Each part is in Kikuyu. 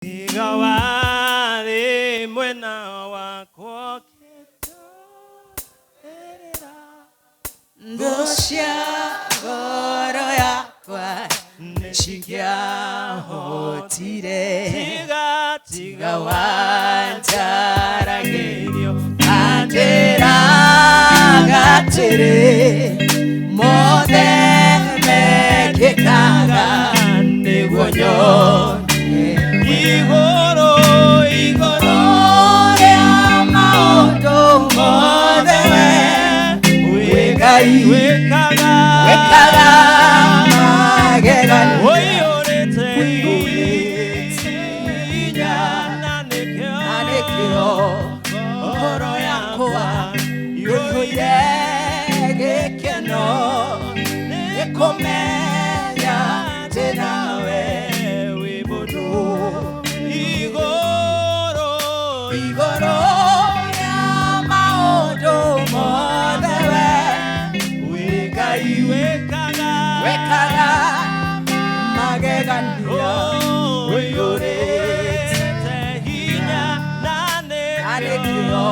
Tiga warĩ mwena wakwa ũkĩnjoherera. Thũ cia ngoro yakwa nĩcingĩahotire. Tiga Tiga wanjaragĩrio andĩraga atĩrĩ mothe mekĩkaga nĩguo nyone Igũrũ igũrũ ũrĩa maũndũ mothe we wĩ Ngai wĩkaga wĩkaga magegania ũiyũrĩte ũiyũrĩte hinya na nĩkĩo na nĩkĩo ngoro yakwa ĩiyũire gĩkeno nĩ kũmenya atĩ nawe wĩ mũndũ igũrũ igũrũ rĩa maũndũ mothe we wĩ Ngai wĩkaga wĩkaga magegania ũiyũrĩte hinya na na nĩkĩo nĩkĩo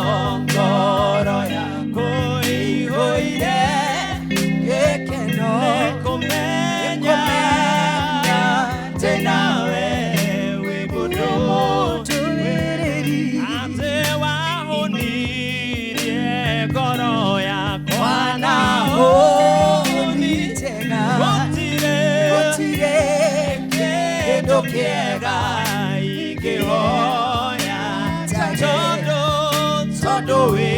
ngoro yakwa ĩiyũire gĩkeno nĩkũmenya nĩkũmenya atĩ nawe wĩ mũndũ mũtũĩrĩri atĩ wahũnirie ngoro yakwa na hũni njega gũtirĩ gũtirĩ kĩndũ kĩega ingĩhoya Tondũ tondũ tondũ wĩ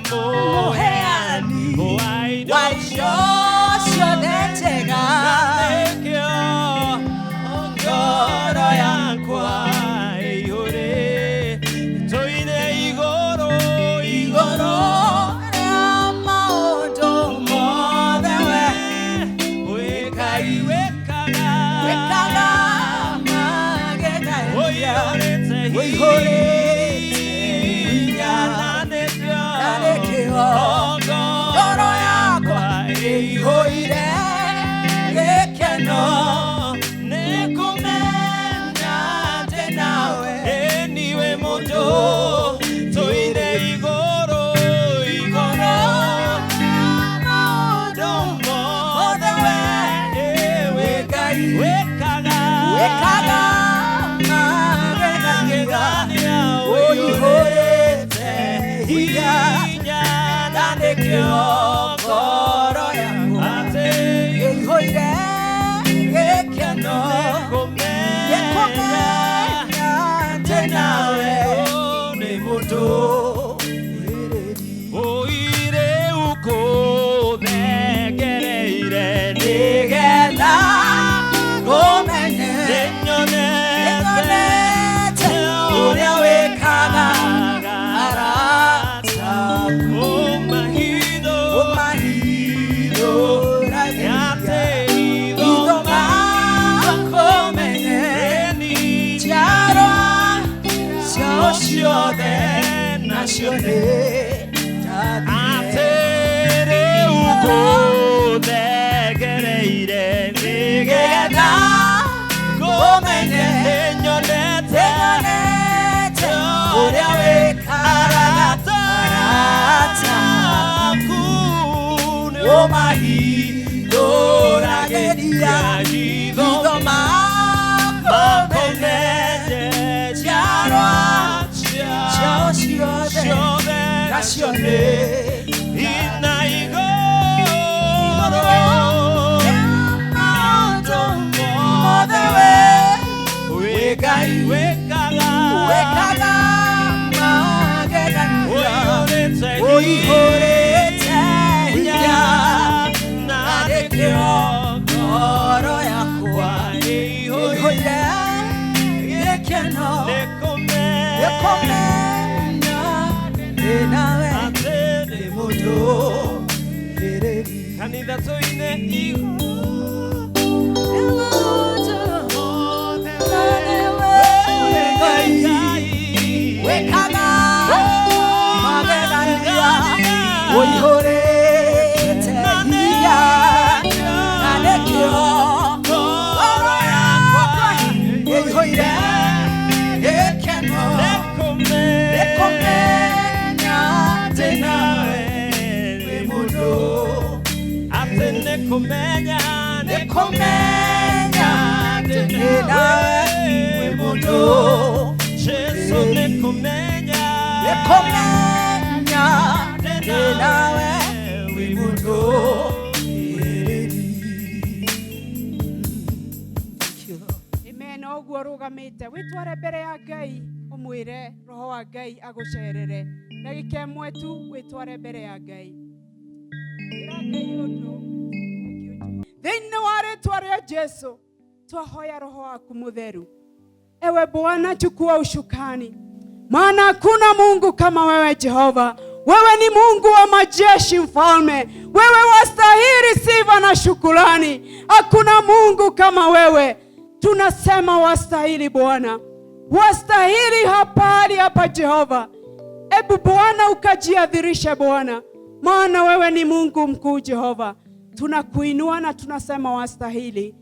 mũheani wa indo wa indo ciothe njega nĩkĩo ngoro yakwa ĩiyũrĩ tũine igũrũ igũrũ rĩa maũndũ mothe we wĩ Ngai wĩkaga wĩkaga magegania ũiyũrĩte ũiyũrĩte hinya na nĩkĩo na nĩkĩo ngoro yakwa ĩiyũire gĩkeno nĩkũmenya atĩ nawe niwe mũndũ tũine igũrũ igũrũ maũndũ mothe we wĩ Ngai wĩkaga wĩkaga magegania ũiyũrĩte hinya hinya na nĩkĩo ngoro yakwa atĩ ĩiyũire gĩkeno nĩkũmenya nĩkũmenya atĩ nawe nĩ mũndũ ũire ũkũthengereire nĩgetha ngũmenye nĩnyonete nĩnyonete ũrĩa wĩkaga arata ũmahitho ũmahithũragia atĩ hitho hitho makũmenye ĩni njiarwa ciao ciothe nacio nĩ ndathime atĩ rĩu ngũthengereire nĩgetha nĩgetha ngũmenye nĩnyonete nĩnyonete ũrĩa wĩkaga arata aku nĩ ũmahithũragĩria hitho hitho makũmenye njiarwa ciao ciothe nacio nĩ ina igũrũ maũndũ mothe we wĩ Ngai wĩkaga wĩkaga magegania ũiyũrĩte ũiyũrĩte hinya na na nĩkĩo ngoro yakwa ĩiyũire gĩkeno nĩkũmenya nĩkũmenya ndĩ nawe atĩ nĩ mũndũ ĩrĩri kanitha tũine igũrũ wĩkaga magegania ũiyũrĩte hinya na nĩkĩo ngoro yakwa ĩiyũire Nĩkũmenya, Nĩkũmenya atĩ ndĩ nawe wĩ mũndũ. Jesu nĩkũmenya, Nĩkũmenya ndĩ nawe wĩ mũndũ. Thank you, Lord. Amen. Ũguo ũrũgamĩte wĩtware mbere ya Ngai, ũmwĩre roho wa Ngai agũcerere ndagĩka ĩmwe tu, wĩtware mbere ya Ngai, ĩra Ngai ũndũ. Thank you, Jehovah. Thĩinĩ wa rĩtwa rĩa Jesu twahoya roho waku mũtheru. Ewe Bwana, chukua ushukani, maana hakuna Mungu kama wewe Jehova. Wewe ni Mungu wa majeshi, mfalme. Wewe wastahili sifa na shukrani. Hakuna Mungu kama wewe. Tunasema wastahili Bwana, wastahili hapa hali hapa Jehova. Ebu Bwana ukajiadhirishe Bwana, maana wewe ni Mungu mkuu Jehova. Tunakuinua na tunasema wastahili,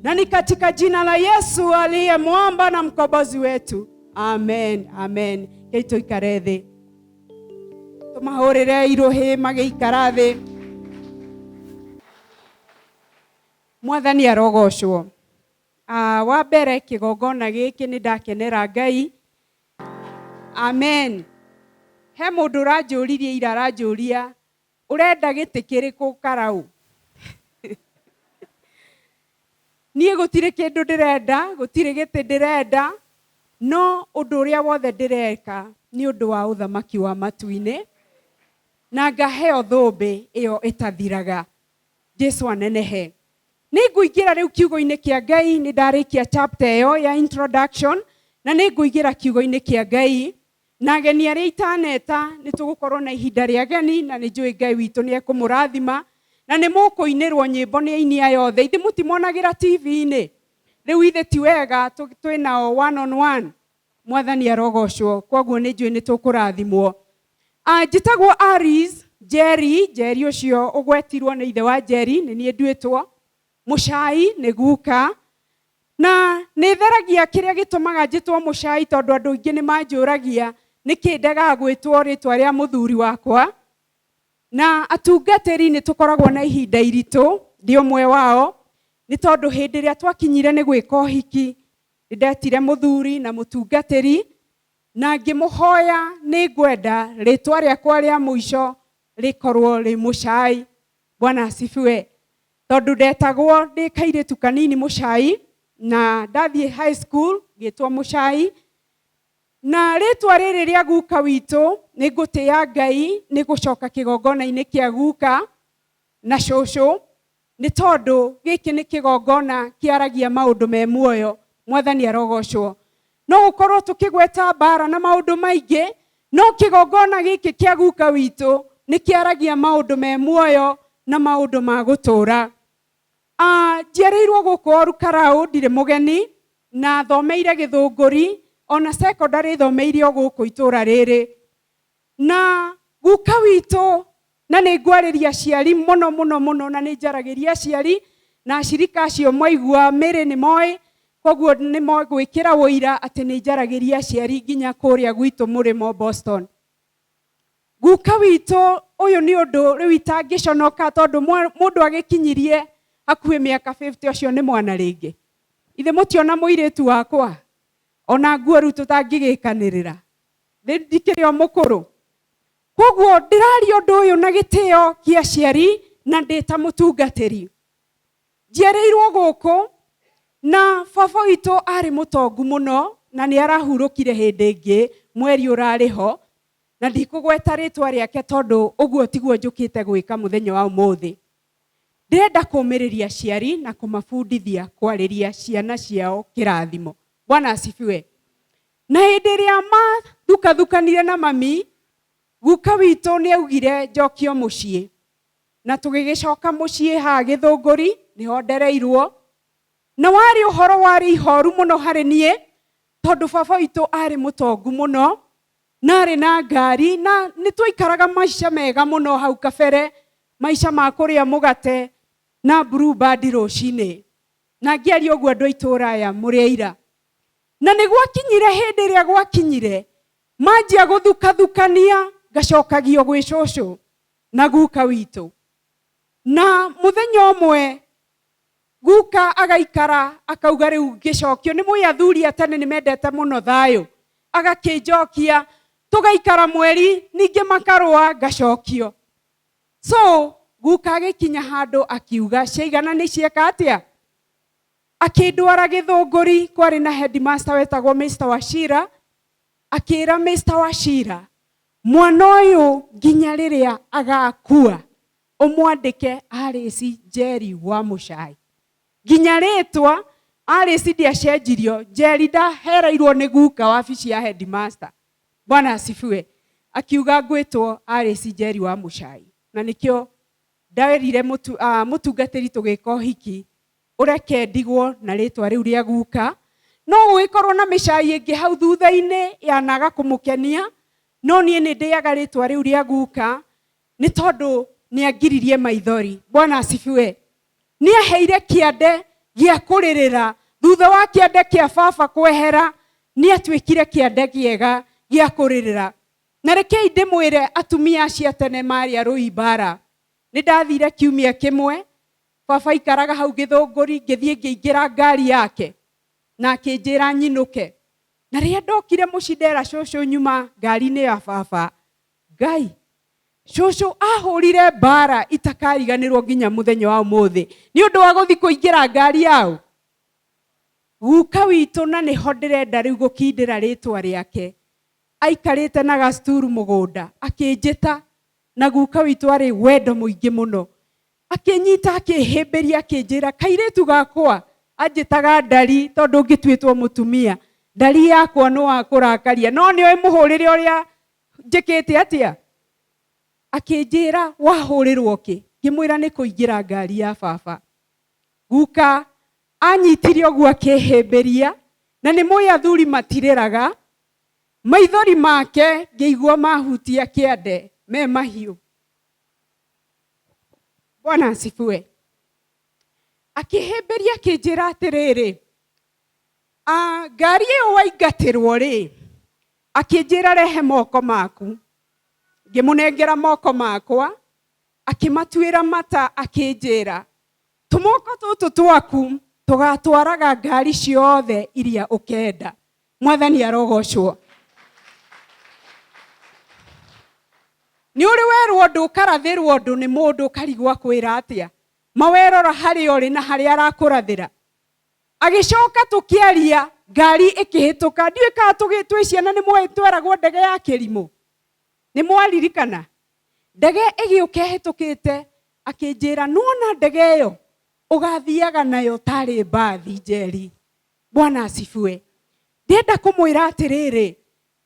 na ni katika jina la Yesu aliye mwamba na mkombozi wetu, amen, amen. Kei tuikare thĩ, tũmahũrĩre irũhĩ magĩikara thĩ. Mwathani arogocwo. Wa mbere kĩgongona gĩkĩ nĩ ndakenera Ngai, amen. He mũndũ ũranjũririe ira, aranjũria ũrenda gĩtĩ kĩrĩkũ karau. Niĩ gũtirĩ kĩndũ ndĩrenda, gũtirĩ gĩtĩ ndĩrenda, no ũndũ ũrĩa wothe ndĩreka nĩ ũndũ wa ũthamaki wa matu-inĩ, na ngaheo thũmbĩ ĩyo ĩtathiraga. Jesu anenehe. Nĩ ngũingĩra rĩu kiugo-inĩ kĩa Ngai, nĩ ndarĩkia chapter ĩyo ya introduction, na nĩ ngũingĩra kiugo-inĩ kĩa Ngai. Na ageni arĩa itaneta, nĩ tũgũkorwo na ihinda rĩa ageni, na nĩ njũĩ Ngai witũ nĩ ekũmũrathima, na nĩ mũkũinĩrwo nyĩmbo nĩ aini aya othe. Ithe mũtimonagĩra TV-inĩ, rĩu ithe ti wega twĩ nao one on one. Mwathani arogocwo. Koguo nĩ njũĩ nĩ tũkũrathimwo. Njĩtagwo Aris Jerry. Jerry ũcio ũgwetirwo nĩ ithe wa Jerry, nĩ niĩ nduĩtwo Mũcai nĩ guka, na nĩ theragia kĩrĩa gĩtũmaga njĩtwo Mũcai, tondũ andũ aingĩ nĩ manjũragia nĩkĩ ndegaga gwĩtwo rĩtwa rĩa mũthuri wakwa. Na atungatĩri nĩ tũkoragwo na ihinda iritũ, ndĩ ũmwe wao, nĩ tondũ hĩndĩ ĩrĩa twakinyire nĩ gwĩka ũhiki, nĩ ndetire mũthuri na mũtungatĩri na ngĩmũhoya nĩ ngwenda rĩtwa rĩakwa rĩa mũico rĩkorwo rĩ Mũcai. Bwana asifiwe. Tondũ ndetagwo ndĩ kairĩtu kanini Mũcai, na ndathiĩ high school ngĩtwo Mũcai. Na rĩtwa rĩrĩ rĩa guka witũ nĩ ngũtĩĩa Ngai nĩ gũcoka kĩgongona-inĩ kĩa guka na cũcũ, nĩ tondũ gĩkĩ nĩ kĩgongona kĩaragia maũndũ me muoyo. Mwathani arogocwo. No gũkorwo tũkĩgweta mbara na maũndũ maingĩ, no kĩgongona gĩkĩ kĩa guka witũ nĩ kĩaragia maũndũ me muoyo na maũndũ ma gũtũũra. Njiarĩirwo gũkũ Orukarau, ndirĩ mũgeni, na thomeire Gĩthũngũri, ona secondary thomeire o gũkũ itũũra rĩrĩ. Na guka witũ, na nĩ ngwarĩria aciari mũno mũno mũno, na nĩ njaragĩria aciari na acirika acio mwaigua mĩrĩ nĩ moĩ, koguo nĩ mogwĩkĩra ũira atĩ nĩ njaragĩria aciari nginya kũrĩa gwitũ mũrĩmo Boston. Guka witũ ũyũ nĩ ũndũ rĩu itangĩconoka, tondũ mũndũ agĩkinyirie hakuhĩ mĩaka 50, ũcio nĩ mwana rĩngĩ. Ithe mũtiona mũirĩtu wakwa ona nguo rĩu tũtangĩgĩkanĩrĩra, ndikĩrĩ o mũkũrũ. Koguo ndĩraria ũndũ ũyũ na gĩtĩo kĩa aciari na ndĩ ta mũtungatĩri. Njiarĩirwo gũkũ na baba witũ arĩ mũtongu mũno, na nĩ arahurũkire hĩndĩ ĩngĩ mweri ũrarĩ ho, na ndikũgweta rĩtwa rĩake tondũ ũguo tiguo njũkĩte gwĩka mũthenya wa ũmũthĩ. Ndĩrenda kũmĩrĩria aciari na kũmabundithia kwarĩria ciana ciao kĩrathimo. Bwana asifiwe. Na hĩndĩ ĩrĩa mathukathukanire na mami, guka witũ nĩ augire njokio mũciĩ, na tũgĩgĩcoka mũciĩ haha Gĩthũngũri, nĩho ndereirwo. Na warĩ ũhoro warĩ ihoru mũno harĩ niĩ, tondũ baba witũ arĩ mũtongu mũno, na arĩ na ngari, na nĩ twaikaraga maica mega mũno hau kabere, maica ma kũrĩa mũgate na Blue Band rũcinĩ. Na ngĩaria ũguo andũ a itũũra aya mũrĩ aira. Na nĩ gwakinyire hĩndĩ ĩrĩa gwakinyire, manjia gũthukathukania, ngacokagio gwĩ cũcũ na guka witũ. Na mũthenya ũmwe guka agaikara akauga rĩu ngĩcokio nĩ mũĩ athuri a tene nĩ mendete mũno thayũ, agakĩnjokia tũgaikara mweri ningĩ makarũa ngacokio. So guka agĩkinya handũ akiuga ciaigana nĩ cieka atĩa, akĩndwara Gĩthũngũri, kwarĩ na headmaster wetagwo Mr. Wachira, akĩra Mr. Wachira mwana ũyũ nginya rĩrĩa agakua ũmwandĩke Alice Njeri wa Mũcai. Nginya rĩtwa Alice ndiacenjirio, Njeri ndahereirwo nĩ guka wabici ya headmaster. Bwana asifiwe. Akiuga ngwĩtwo Alice Njeri wa Mũcai. Na nĩkĩo nderire mũtungatĩri tũgĩka ũhiki ũreke ndigwo na rĩtwa rĩu rĩa guka. No gũgĩkorwo na mĩcai ĩngĩ hau thutha-inĩ yanaga kũmũkenia, no niĩ nĩ ndĩaga rĩtwa rĩu rĩa guka nĩ tondũ nĩ angiririe maithori. Bwana asifiwe. Nĩ aheire kĩande gĩa kũrĩrĩra. Thutha wa kĩande kĩa baba kwehera, nĩ atuĩkire kĩande kĩega gĩa kũrĩrĩra. Na rekei ndĩmwĩre atumia acio a tene marĩ arũi mbara. Nĩ ndathire kiumia kĩmwe, baba aikaraga hau Gĩthũngũri, ngĩthiĩ ngĩingĩra ngari yake na akĩnjĩra nyinũke. Na rĩrĩa ndokire mũciĩ ndera cũcũ nyuma ngari-inĩ ya baba, Ngai, cũcũ ahũrire mbara itakariganĩrwo nginya mũthenya wa ũmũthĩ nĩ ũndũ wa gũthiĩ kũingĩra ngari yao. Guka witũ, na nĩho ndĩrenda rĩu gũkindĩra rĩtwa rĩake, aikarĩte na gacturu mũgũnda akĩnjĩta, na guka witũ arĩ wendo mũingĩ mũno, akĩnyita akĩhĩmbĩria akĩnjĩra kairĩtu gakwa, anjĩtaga ndari tondũ ngĩtuĩtwo mũtumia, ndari yakwa nĩ wa kũrakaria, no nĩ oĩ mũhũrĩre ũrĩa njĩkĩte atĩa. Akĩnjĩra wahũrĩrwo kĩ, ngĩmwĩra nĩ kũingĩra ngari ya baba. Guka anyitire ũguo akĩhĩmbĩria, na nĩ mũĩ athuri matirĩraga, maithori make ngĩigua mahutia kĩande me mahiũ. Bwana asifiwe. Akĩhĩmbĩria akĩnjĩra atĩrĩrĩ, ngari ĩyo waingatĩrwo rĩ, akĩnjĩra rehe moko maku. Ngĩmũnengera moko makwa, akĩmatuĩra mata akĩnjĩra tũmoko tũtũ twaku tũgatwaraga ngari ciothe iria ũkenda. Mwathani arogocwo. Nĩ ũrĩ werwo ũndũ ũkarathĩrwo ũndũ nĩ mũndũ ũkarigwo akwĩra atĩa, mawerora harĩa ũrĩ na harĩa arakũrathĩra. Agĩcoka tũkĩaria ngari ĩkĩhĩtũka, ndiũĩ kana twĩ ciana nĩ mwoĩ tweragwo ndege ya kĩrimũ, nĩ mwaririkana? Ndege ĩgĩũka ĩhĩtũkĩte akĩnjĩra nĩwona ndege ĩyo ũgathiaga nayo tarĩ mbathi Njeri. Bwana asifiwe. Ndĩrenda kũmwĩra atĩrĩrĩ,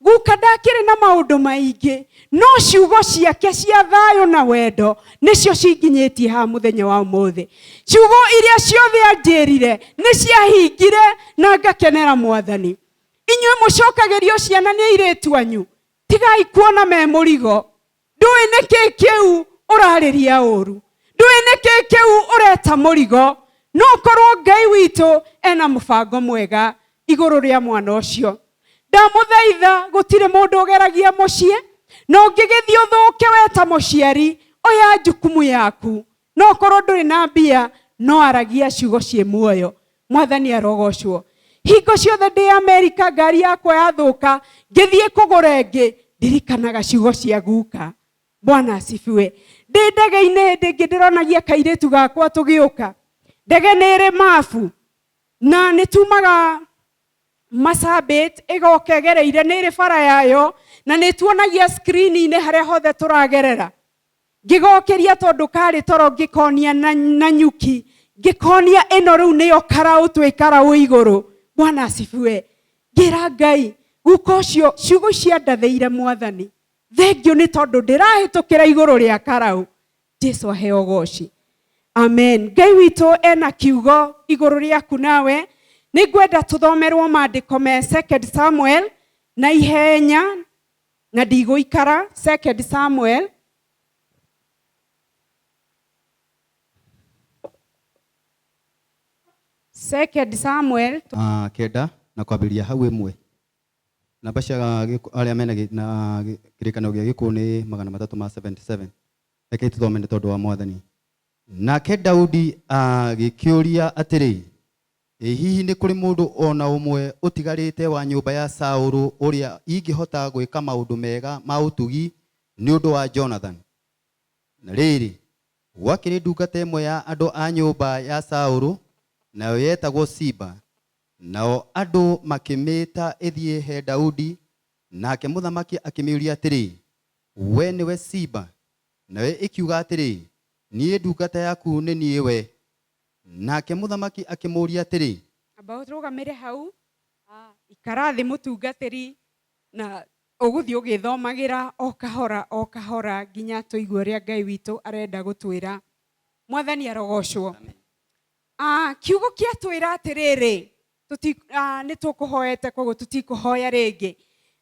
guka ndakĩrĩ na maũndũ maingĩ, no ciugo ciake cia thayũ na wendo nĩcio cinginyĩtie haha mũthenya wa ũmũthĩ. Ciugo iria ciothe anjĩrire nĩ ciahingire na ngakenera Mwathani. Inyuĩ mũcokagĩrio ciana nĩ airĩtu anyu, tigai kuona me mũrigo. Ndũĩ nĩkĩ kĩu ũrarĩria ũru, ndũĩ nĩkĩ kĩu ũreta mũrigo, no korwo Ngai witũ ena mũbango mwega igũrũ rĩa mwana ũcio. Ndamũthaitha gũtirĩ mũndũ ũgeragia mũciĩ, na ũngĩgĩthiĩ ũthũke weta mũciari, oya jukumu yaku. No korwo ndũrĩ na mbia, no aragia ciugo ciĩ muoyo. Mwathani arogocwo. Hingo ciothe ndĩ Amerika ngari yakwa yathũka, ngĩthiĩ kũgũra ĩngĩ, ndirikanaga ciugo cia guka. Bwana asifiwe. Ndĩ ndege-inĩ hĩndĩ ĩngĩ ndĩronagia kairĩtu gakwa tũgĩũka. Ndege nĩ ĩrĩ mabu na nĩ tumaga Marsabit ĩgoka ĩgereire, nĩ ĩrĩ bara yayo na nĩ tuonagia screen-inĩ harĩa hothe tũragerera. Ngĩgokeria tondũ karĩ toro ngĩkonia na nyuki, ngĩkonia ĩno rĩu nĩyo karaũ twĩ karaũ igũrũ. Bwana asifiwe. Ngĩra Ngai guka ũcio ciugo ciandathĩire Mwathani, thengiũ nĩ tondũ ndĩrahĩtũkĩra igũrũ rĩa karaũ. Jesu aheo goci. Amen. Ngai witũ ena kiugo igũrũ rĩaku nawe. Nĩ ngwenda tũthomerwo maandĩko me 2 Samuel na ihenya na ndigũikara. 2 Samuel Second Samuel 9 na kwambĩrĩria hau 1. Namba cia arĩa mena na kĩrĩkanĩro gĩa gĩkũũ nĩ 377. Rekei tũthome nĩ tondũ wa Mwathani. Nake Daudi agĩkĩũria atĩrĩ, ĩ hihi nĩ kũrĩ mũndũ o na ũmwe ũtigarĩte wa nyũmba ya Saũlũ ũrĩa ingĩhota gwĩka maũndũ mega ma ũtugi nĩ ũndũ wa Jonathan? Na rĩrĩ, gwakĩrĩ ndungata ĩmwe ya andũ a nyũmba ya Saũlũ, nayo yetagwo Siba. Nao andũ makĩmĩĩta ĩthiĩ he Daudi, nake mũthamaki akĩmĩũria atĩrĩ, we nĩwe Siba? Nayo ĩkiuga atĩrĩ, niĩ ndungata yaku nĩ niĩ we. Nake mũthamaki akĩmũũria atĩrĩ, Amba ũrũgamĩre hau, ikara thĩ mũtungatĩri, na ũgũthiĩ ũgĩthomagĩra o kahora o kahora nginya tũigue ũrĩa Ngai witũ arenda gũtwĩra. Mwathani arogocwo. Kiugo kĩatwĩra atĩrĩrĩ, nĩ tũkũhoete koguo tũtikũhoya rĩngĩ.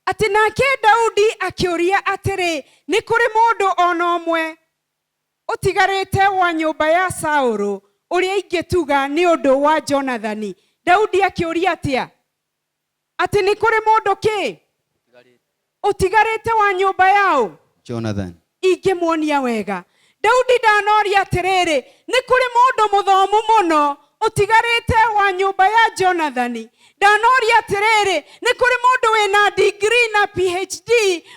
Atĩ nake Daudi akĩũria atĩrĩ, nĩ kũrĩ mũndũ ona ũmwe ũtigarĩte wa nyũmba ya Saũlũ ũrĩa ingĩtuga nĩ ũndũ wa Jonathani? Daudi akĩũria atĩa? Atĩ nĩ kũrĩ mũndũ kĩ ũtigarĩte wa nyũmba yao Jonathan. Ingĩmuonia wega. Daudi ndanoria atĩrĩrĩ, nĩ kũrĩ mũndũ mũthomu mũno ũtigarĩte wa nyũmba ya Jonathani. Ndanoria atĩrĩrĩ, nĩ kũrĩ mũndũ wĩna degree na PhD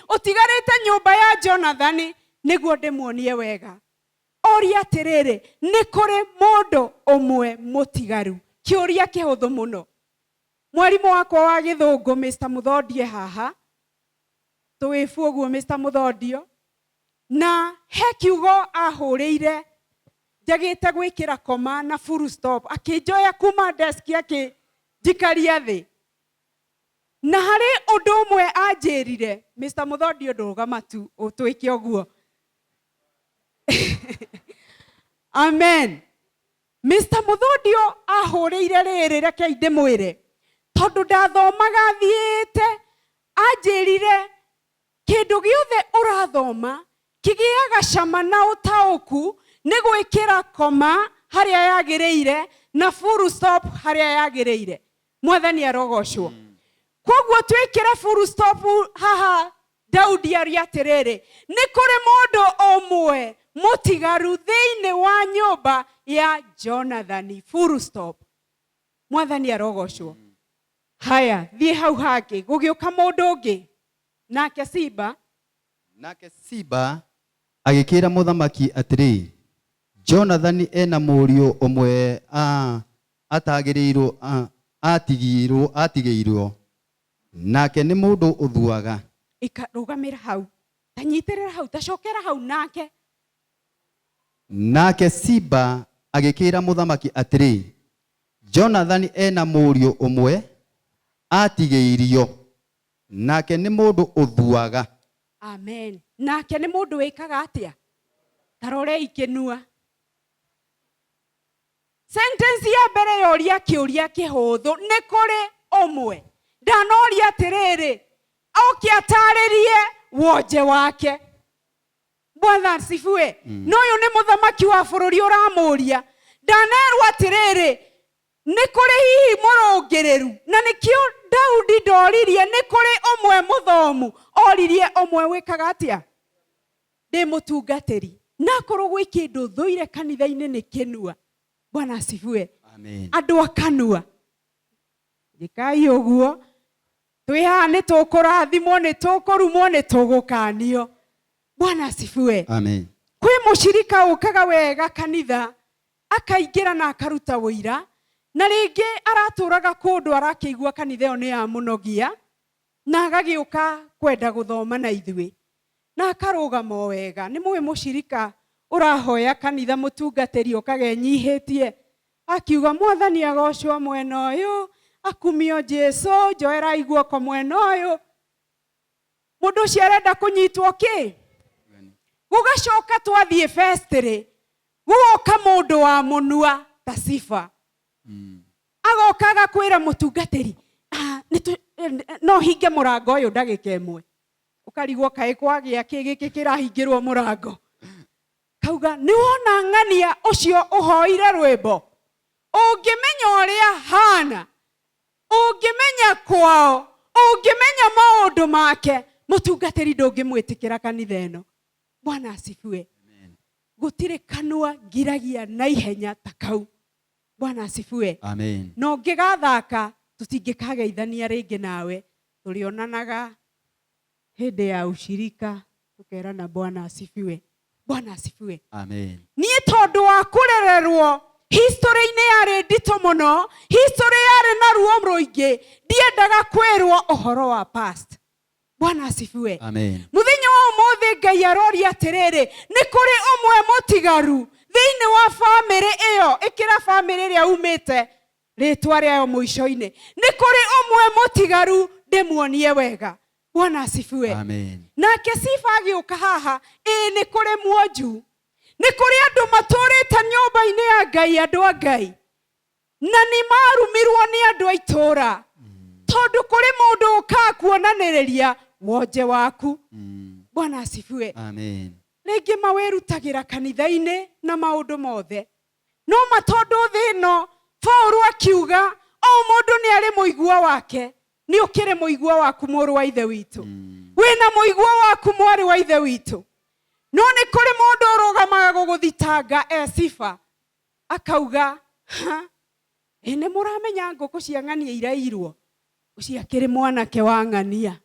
ũtigarĩte nyũmba ya Jonathani nĩguo ndĩmuonie wega. Oria atĩrĩrĩ, nĩ kũrĩ mũndũ ũmwe mũtigaru. Kĩũria kĩhũthũ mũno. Mwarimũ wakwa wa gĩthũngũ Mr. Muthondie haha, tũwĩbu ũguo Mr. Muthondio, na he kiugo ahũrĩire njagĩte gwĩkĩra koma na full stop, akĩnjoya kuma desk akĩnjikaria thĩ. Na harĩ ũndũ ũmwe anjĩrire, Mr. Muthondio ndũrũgama tu ũtwĩke ũguo. Amen. Mr. Muthondio ahũrĩire rĩrĩ, rekei ndĩmwĩre, tondũ ndathomaga thiĩte, anjĩrire kĩndũ gĩothe ũrathoma kĩgĩaga cama na ũtaũku nĩ gwĩkĩra koma harĩa yagĩrĩire na full stop harĩa yagĩrĩire. Mwathani arogocwo. Koguo twĩkĩre full stop haha. Daudi aria atĩrĩrĩ, nĩ kũrĩ mũndũ ũmwe mũtigaru thĩinĩ wa nyũmba ya Jonathani. Full stop. Mwathani arogocwo. Haya, thiĩ hau hangĩ, gũgĩũka mũndũ ũngĩ nake Siba. Nake Siba agĩkĩra mũthamaki atĩrĩ, Jonathani ena mũriũ ũmwe atagĩrĩirwo atigĩirwo, nake nĩ mũndũ ũthuaga. Rũgamĩra hau, tanyitĩrĩra hau, tacokera hau. Nake Nake Siba agĩkĩra mũthamaki atĩrĩ, Jonathani ena mũriũ ũmwe atigĩirio, nake nĩ mũndũ ũthuaga. Amen. Nake nĩ mũndũ wĩkaga atĩa? Tarorei kĩnua. Sentence ya mbere yoria kĩũria kĩhũthũ, nĩ kũrĩ ũmwe. Ndanoria atĩrĩrĩ, oke atarĩrie wonje wake. Bwana asifiwe. No ũyũ nĩ mũthamaki wa bũrũri ũramũria. Ndanerwo atĩrĩrĩ, nĩ kũrĩ hihi mũrũngĩrĩru, na nĩkĩo Daudi ndoririe nĩ kũrĩ ũmwe mũthomu, oririe ũmwe wĩkaga atĩa? Ndĩ mũtungatĩri. Nakorwo gwĩ kĩndũ thũire kanitha-inĩ nĩ kĩnua. Bwana asifiwe. Amen. Andũ akanua. Njĩkai ũguo. Twĩ haha nĩ tũkũrathimwo, nĩ tũkũrumwo, nĩ tũgũkanio. Bwana asifiwe. Amen. Kwĩ mũcirika ũkaga wega kanitha, akaingĩra na akaruta ũira, na rĩngĩ aratũraga kũndũ arakĩigua kanitha ĩyo nĩ ya mũnogia, na agagĩũka kwenda gũthoma na ithuĩ, na akarũgama o wega. Nĩ mũĩ mũcirika ũrahoya kanitha mũtungatĩri ũkaga enyihĩtie, akiuga Mwathani agocwo mwena ũyũ, akumio Jesu, njoerai guoko mwena ũyũ. Mũndũ ũcio arenda kũnyitwo kĩ? Gũgacoka twathiĩ festĩrĩ, gũgoka mũndũ wa mũnua ta Sifa. Agoka agakwĩra mũtungatĩri, no hinge mũrango ũyũ ndagĩka ĩmwe. Ũkarigwo kaĩ kwagĩa kĩ gĩkĩ kĩrahingĩrwo mũrango. Kauga nĩ wona ng'ania ũcio ũhoire rwĩmbo, ũngĩmenya ũrĩa hana, ũngĩmenya kwao, ũngĩmenya maũndũ make, mũtungatĩri ndũngĩmwĩtĩkĩra kanitha ĩno. Bwana asifiwe. Gũtirĩ kanua ngiragia na ihenya ta kau. Bwana asifiwe. Amen. Na ũngĩgathaka tũtingĩkageithania rĩngĩ nawe, tũrĩonanaga hĩndĩ ya ushirika tũkerana Bwana asifiwe. Bwana asifiwe. Amen. Niĩ tondũ wa kũrererwo history-inĩ yarĩ nditũ mũno, history yarĩ na ruo rũingĩ, ndiendaga kwĩrwo ũhoro wa past. Bwana asifiwe. Amen. Mũthenya wa ũmũthĩ Ngai aroria atĩrĩrĩ, nĩ kũrĩ ũmwe mũtigaru thĩinĩ wa bamĩrĩ ĩyo, ĩkĩra bamĩrĩ ĩrĩa umĩte rĩtwa rĩayo mũico-inĩ, nĩ kũrĩ ũmwe mũtigaru ndĩmuonie wega. Bwana asifiwe. Amen. Nake Sifa agĩũka haha, ĩĩ nĩ kũrĩ mwonju, nĩ kũrĩ andũ matũrĩte nyũmba-inĩ ya Ngai, andũ a Ngai, na nĩ marumirwo nĩ andũ a itũũra, tondũ kũrĩ mũndũ ũkaga kuonanĩrĩria wonje waku. Bwana asifiwe. Amen. Rĩngĩ mawĩrutagĩra kanitha-inĩ na maũndũ mothe, no ma tondũ thĩ ĩno Paũlũ akiuga o mũndũ nĩ arĩ mũigua wake, nĩ ũkĩrĩ mũigua waku mũrũ wa ithe witũ, wĩna mũigua waku mwarĩ wa ithe witũ, no nĩ kũrĩ mũndũ ũrũgamaga gũgũthitanga e Sifa akauga, ha, ĩ nĩ mũramenya ngũkũ cia ng'ania irairwo, ũcio akĩrĩ mwanake wa ng'ania.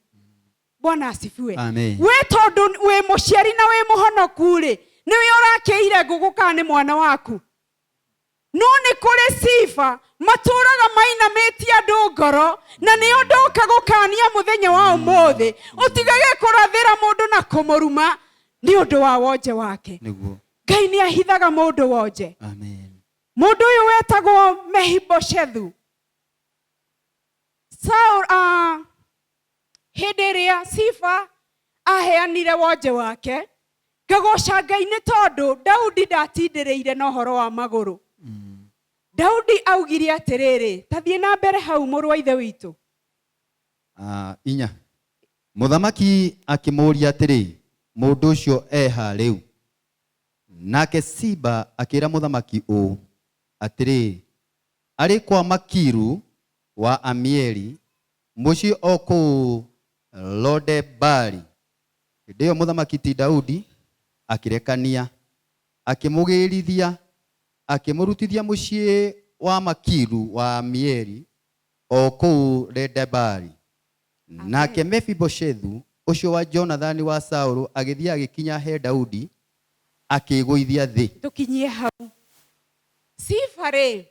Bwana asifiwe. Amen. We tondũ wĩ mũciari na wĩ mũhonoku rĩ, nĩwe ũrakĩire ngũkũ kana nĩ mwana waku? No nĩ kũrĩ Sifa matũraga mainamĩtie andũ ngoro, na nĩo ndoka gũkania mũthenya wa ũmũthĩ, ũtigage kũrathĩra mũndũ na kũmũruma nĩ ũndũ wa wonje wake. Nĩguo. Ngai nĩ ahithaga mũndũ wonje. Amen. Mũndũ ũyũ wetagwo Mehiboshethu, Saul, hĩndĩ ĩrĩa Sifa aheanire wonje wake, ngagoca Ngai nĩ tondũ Daudi ndatindĩrĩire na ũhoro wa magũrũ. Daudi augire atĩrĩrĩ, ta thiĩ na mbere hau mũrũ wa ithe witũ. Inya. Mũthamaki akĩmũũria atĩrĩ, mũndũ ũcio eha rĩu? Nake Siba akĩra mũthamaki ũũ atĩrĩ, arĩ kwa Makiru wa Amieli, mũciĩ o kũu Lodebari. Hĩndĩ ĩyo mũthamaki ti Daudi akĩrekania, akĩmũgĩrithia, akĩmũrutithia mũciĩ wa Makiru wa Amieli o kũu Lodebari. Nake Mefiboshethu ũcio wa Jonathani wa Saũlũ agĩthiĩ agĩkinya he Daudi akĩĩgũithia thĩ. Tũkinyie hau. Sifa rĩ,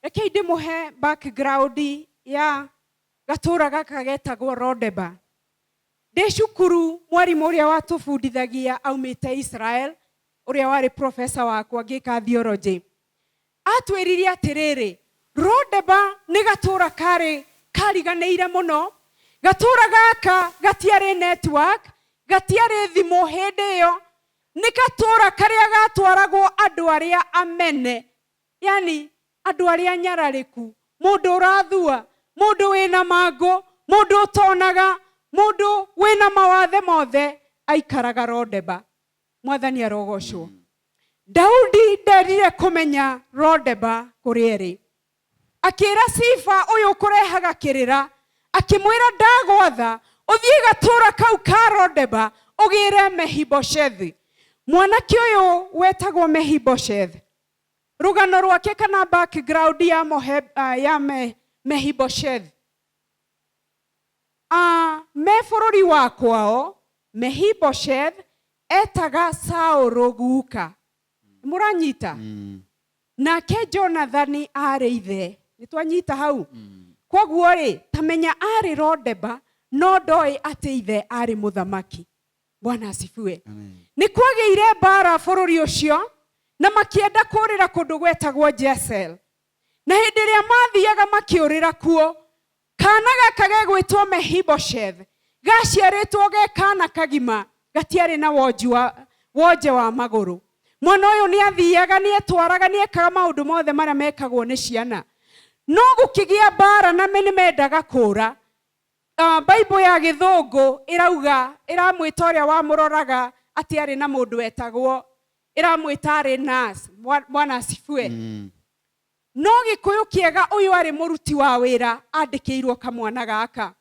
rekei ndĩmũhe background ya gatũra gaka getagwo Lodeba. Ndĩ cukuru mwarimũ ũrĩa watũbundithagia aumĩte Israel, ũrĩa warĩ professor wakwa ngĩka theology, atwĩrire atĩrĩrĩ, Lodeba nĩ gatũra karĩ kariganĩire mũno. Gatũra gaka gatiarĩ network, gatiarĩ thimũ hĩndĩ ĩyo, nĩ gatũra karĩa gatwaragwo andũ arĩa amene, yani andũ arĩa nyararĩku, mũndũ ũrathua, mũndũ wĩna mangũ, mũndũ ũtonaga, mũndũ wĩna mawathe mothe aikaraga Lodeba. Mwathani arogocwo. Daudi nderire kũmenya Lodeba kũrĩa ĩrĩ. Akĩra Sifa ũyũ ũkũrehaga kĩrĩra, akĩmwĩra ndagwatha ũthiĩ gatũra kau ka Lodeba ũgĩre Mehiboshethi. Mwanake ũyũ wetagwo Mehiboshethi, rũgano rwake kana background ya ya Mehiboshethi, me bũrũri wa kwao Mehiboshethi etaga Saũlũ guka. Mũranyita? Nake Jonathani arĩ ithe. Nĩ twanyita hau? Kwoguo rĩ, ta menya arĩ Lodeba, no ndoĩ atĩ ithe arĩ mũthamaki. Bwana asifiwe. Nĩ kwagĩire mbara bũrũri ũcio, na makĩenda kũũrĩra kũndũ gwetagwo Jesel. Na hĩndĩ ĩrĩa mathiaga makĩũrĩra kuo, kana gaka gegwĩtwo Mehiboshethi gaciarĩtwo ge kana kagima, gatiarĩ na wonje wa magũrũ. Mwana ũyũ nĩ athiaga, nĩ etwaraga, nĩ ekaga maũndũ mothe marĩa mekagwo nĩ ciana. No gũkĩgĩa mbara na nĩ mendaga kũũra. Bible ya gĩthũngũ ĩrauga, ĩramwĩta ũrĩa wamũroraga atĩ arĩ na mũndũ wetagwo, ĩramwĩta arĩ nurse. Bwana asifiwe. No gĩkũyũ kĩega ũyũ arĩ mũruti wa wĩra andĩkĩirwo kamwana gaka.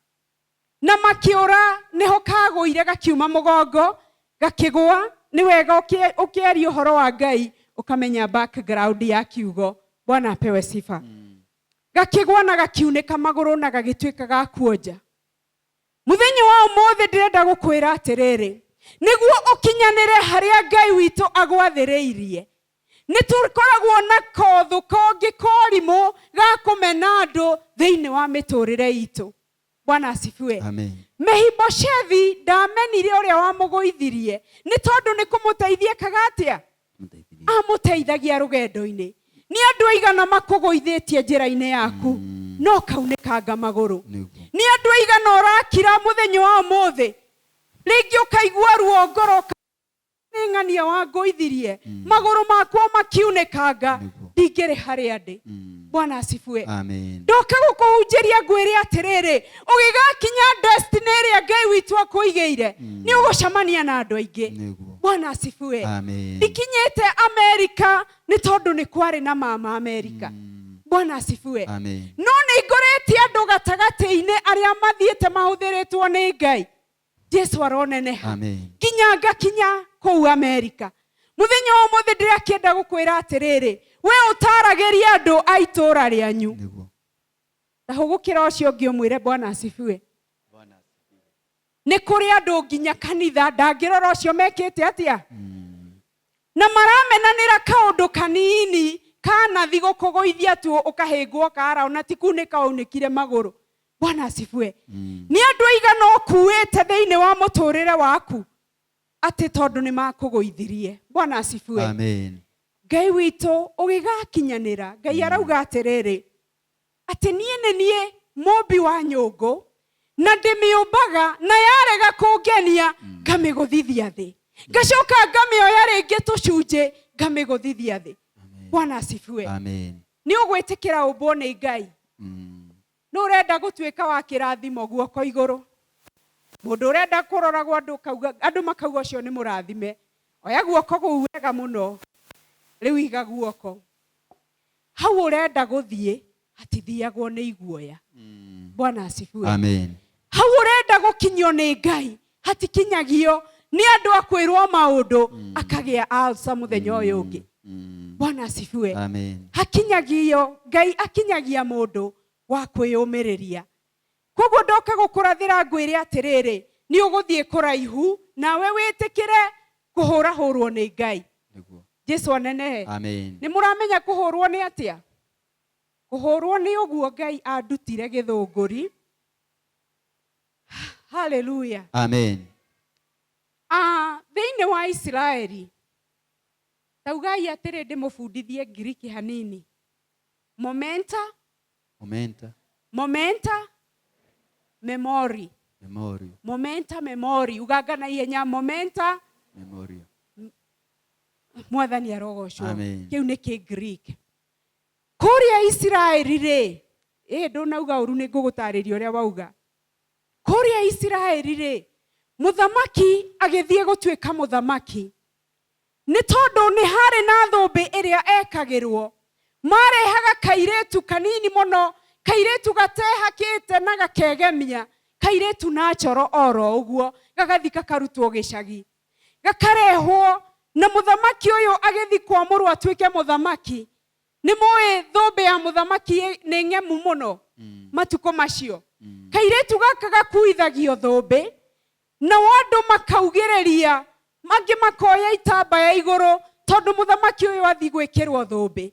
Na makĩũra nĩho kagũire gakiuma mũgongo, gakĩgũa Nĩ wega ũkĩaria ũhoro wa Ngai ũkamenya background ya kiugo. Bwana apewe sifa. Gakĩgwa na gakiunĩka magũrũ na gagĩtuĩka ga kuonja. Mũthenya wa ũmũthĩ ndĩrenda gũkwĩra atĩrĩrĩ, nĩguo ũkinyanĩre harĩa Ngai witũ agwathĩrĩirie, nĩ tũkoragwo na kothũ kongĩ korimũ ga kũmena andũ thĩinĩ wa mĩtũrĩre itũ. Bwana asifiwe. Amen. Mehiboshethi ndamenire ũrĩa wamũgũithirie nĩ tondũ nĩ kũmũteithia ekaga atĩa? Amũteithagia rũgendo-inĩ. Nĩ andũ aigana makũgũithĩtie njĩra-inĩ yaku no kaunĩkanga magũrũ. Nĩguo. Nĩ andũ aigana ũrakira mũthenya wa ũmũthĩ, rĩngĩ ũkaigua ruo ngoro, nĩ ng'ania wangũithirie magũrũ makwa makiunĩkanga, Nĩguo. ndingĩrĩ harĩa ndĩ. Bwana asifiwe. Amen. Ndoka gũkũhunjĩria ngwĩre atĩrĩrĩ, ũgĩgakinya destiny ĩrĩa Ngai witũ akũigĩire, nĩ ũgũcemania na andũ aingĩ. Nĩguo. Bwana asifiwe. Amen. Ndikinyĩte Amerika nĩ tondũ nĩ kwarĩ na mama Amerika. Bwana asifiwe. Amen. No nĩ ngorete andũ gatagatĩ-inĩ arĩa mathiĩte mahũthĩrĩtwo nĩ Ngai. Jesu aroneneha. Amen. Nginya ngakinya kũu Amerika. Mũthenya wa ũmũthĩ ndĩrakĩenda gũkwĩra atĩrĩrĩ, we ũtaragĩria andũ a itũũra rĩanyu. Nĩguo. Ta hũgũkĩra ũcio ũngĩ ũmwĩre Bwana asifiwe. Nĩ kũrĩ andũ nginya kanitha ndangĩrora ũcio mekĩte atĩa, na maramenanĩra kaũndũ kanini kanathi gũkũgũithia tu ũkahĩngwo kara ona ti kunĩka waunĩkire magũrũ. Bwana asifiwe. Nĩ andũ aigana ũkuĩte thĩinĩ wa mũtũrĩre waku atĩ tondũ nĩ makũgũithirie. Bwana asifiwe. Amen. Ngai witũ ũgĩgakinyanĩra, Ngai arauga atĩrĩrĩ, atĩ niĩ nĩ niĩ mũmbi wa nyũngũ na ndĩmĩũmbaga, na yarega kũngenia ngamĩgũthithia thĩ, ngacoka ngamĩoya rĩngĩ tũcunjĩ ngamĩgũthithia thĩ. Bwana asifiwe. Amen. Nĩ ũgwĩtĩkĩra ũmbwo nĩ Ngai? Nĩ ũrenda gũtuĩka wa kĩrathimo guoko igũrũ? Mũndũ ũrenda kũroragwo andũ kauga, andũ makauga ũcio nĩ mũrathime, oya guoko kũu wega mũno, rĩu iga guoko hau ũrenda gũthiĩ hatithiagwo nĩ iguoya. Bwana asifiwe. Amen. Hau ũrenda gũkinyio nĩ Ngai hatikinyagio nĩ andũ akwĩrwo maũndũ akagĩa alsa mũthenya ũyũ ũngĩ. Bwana asifiwe. Amen. Hakinyagio Ngai akinyagia mũndũ wa kwĩyũmĩrĩria. Koguo ndoka gũkũrathĩra ngwĩre atĩrĩrĩ, nĩ ũgũthiĩ kũraihu nawe wĩtĩkĩre kũhũrahũrwo nĩ Ngai. Nĩguo. Jesu anenehe. Amen. Nĩ mũramenya kũhũrwo nĩ atĩa? Kũhũrwo nĩ ũguo Ngai andutire gĩthũngũri. Haleluya. Amen. Thĩinĩ wa Isiraeli, taugai atĩrĩ ndĩmũbundithie Ngiriki hanini. Momenta, Momenta. Momenta memori. Memorio. Momenta memori. Uganga na ihenya momenta Memorio. Mwathani arogocwo. Amen. Kĩu nĩ kĩ Greek. Kũrĩa Isiraeli rĩ, ĩ ndũnauga ũru nĩ ngũgũtarĩria ũrĩa wauga. Kũrĩa Isiraeli rĩ, mũthamaki agĩthiĩ gũtuĩka mũthamaki nĩ tondũ nĩ harĩ na thũmbĩ ĩrĩa ekagĩrwo. Marehaga kairĩtu kanini mũno, kairĩtu gatehakĩte na gakegemia, kairĩtu na choro oro ũguo, gagathi gakarutwo gĩcagi, gakarehwo na mũthamaki ũyũ agĩthi kwamũrwo atuĩke mũthamaki. Nĩ mũĩ thũmbĩ ya mũthamaki nĩ ng'emu mũno matukũ macio. Kairĩtu gaka gakuithagio thũmbĩ nao andũ makaugĩrĩria, mangĩ makoya itambaya igũrũ tondũ mũthamaki ũyũ athi gwĩkĩrwo thũmbĩ.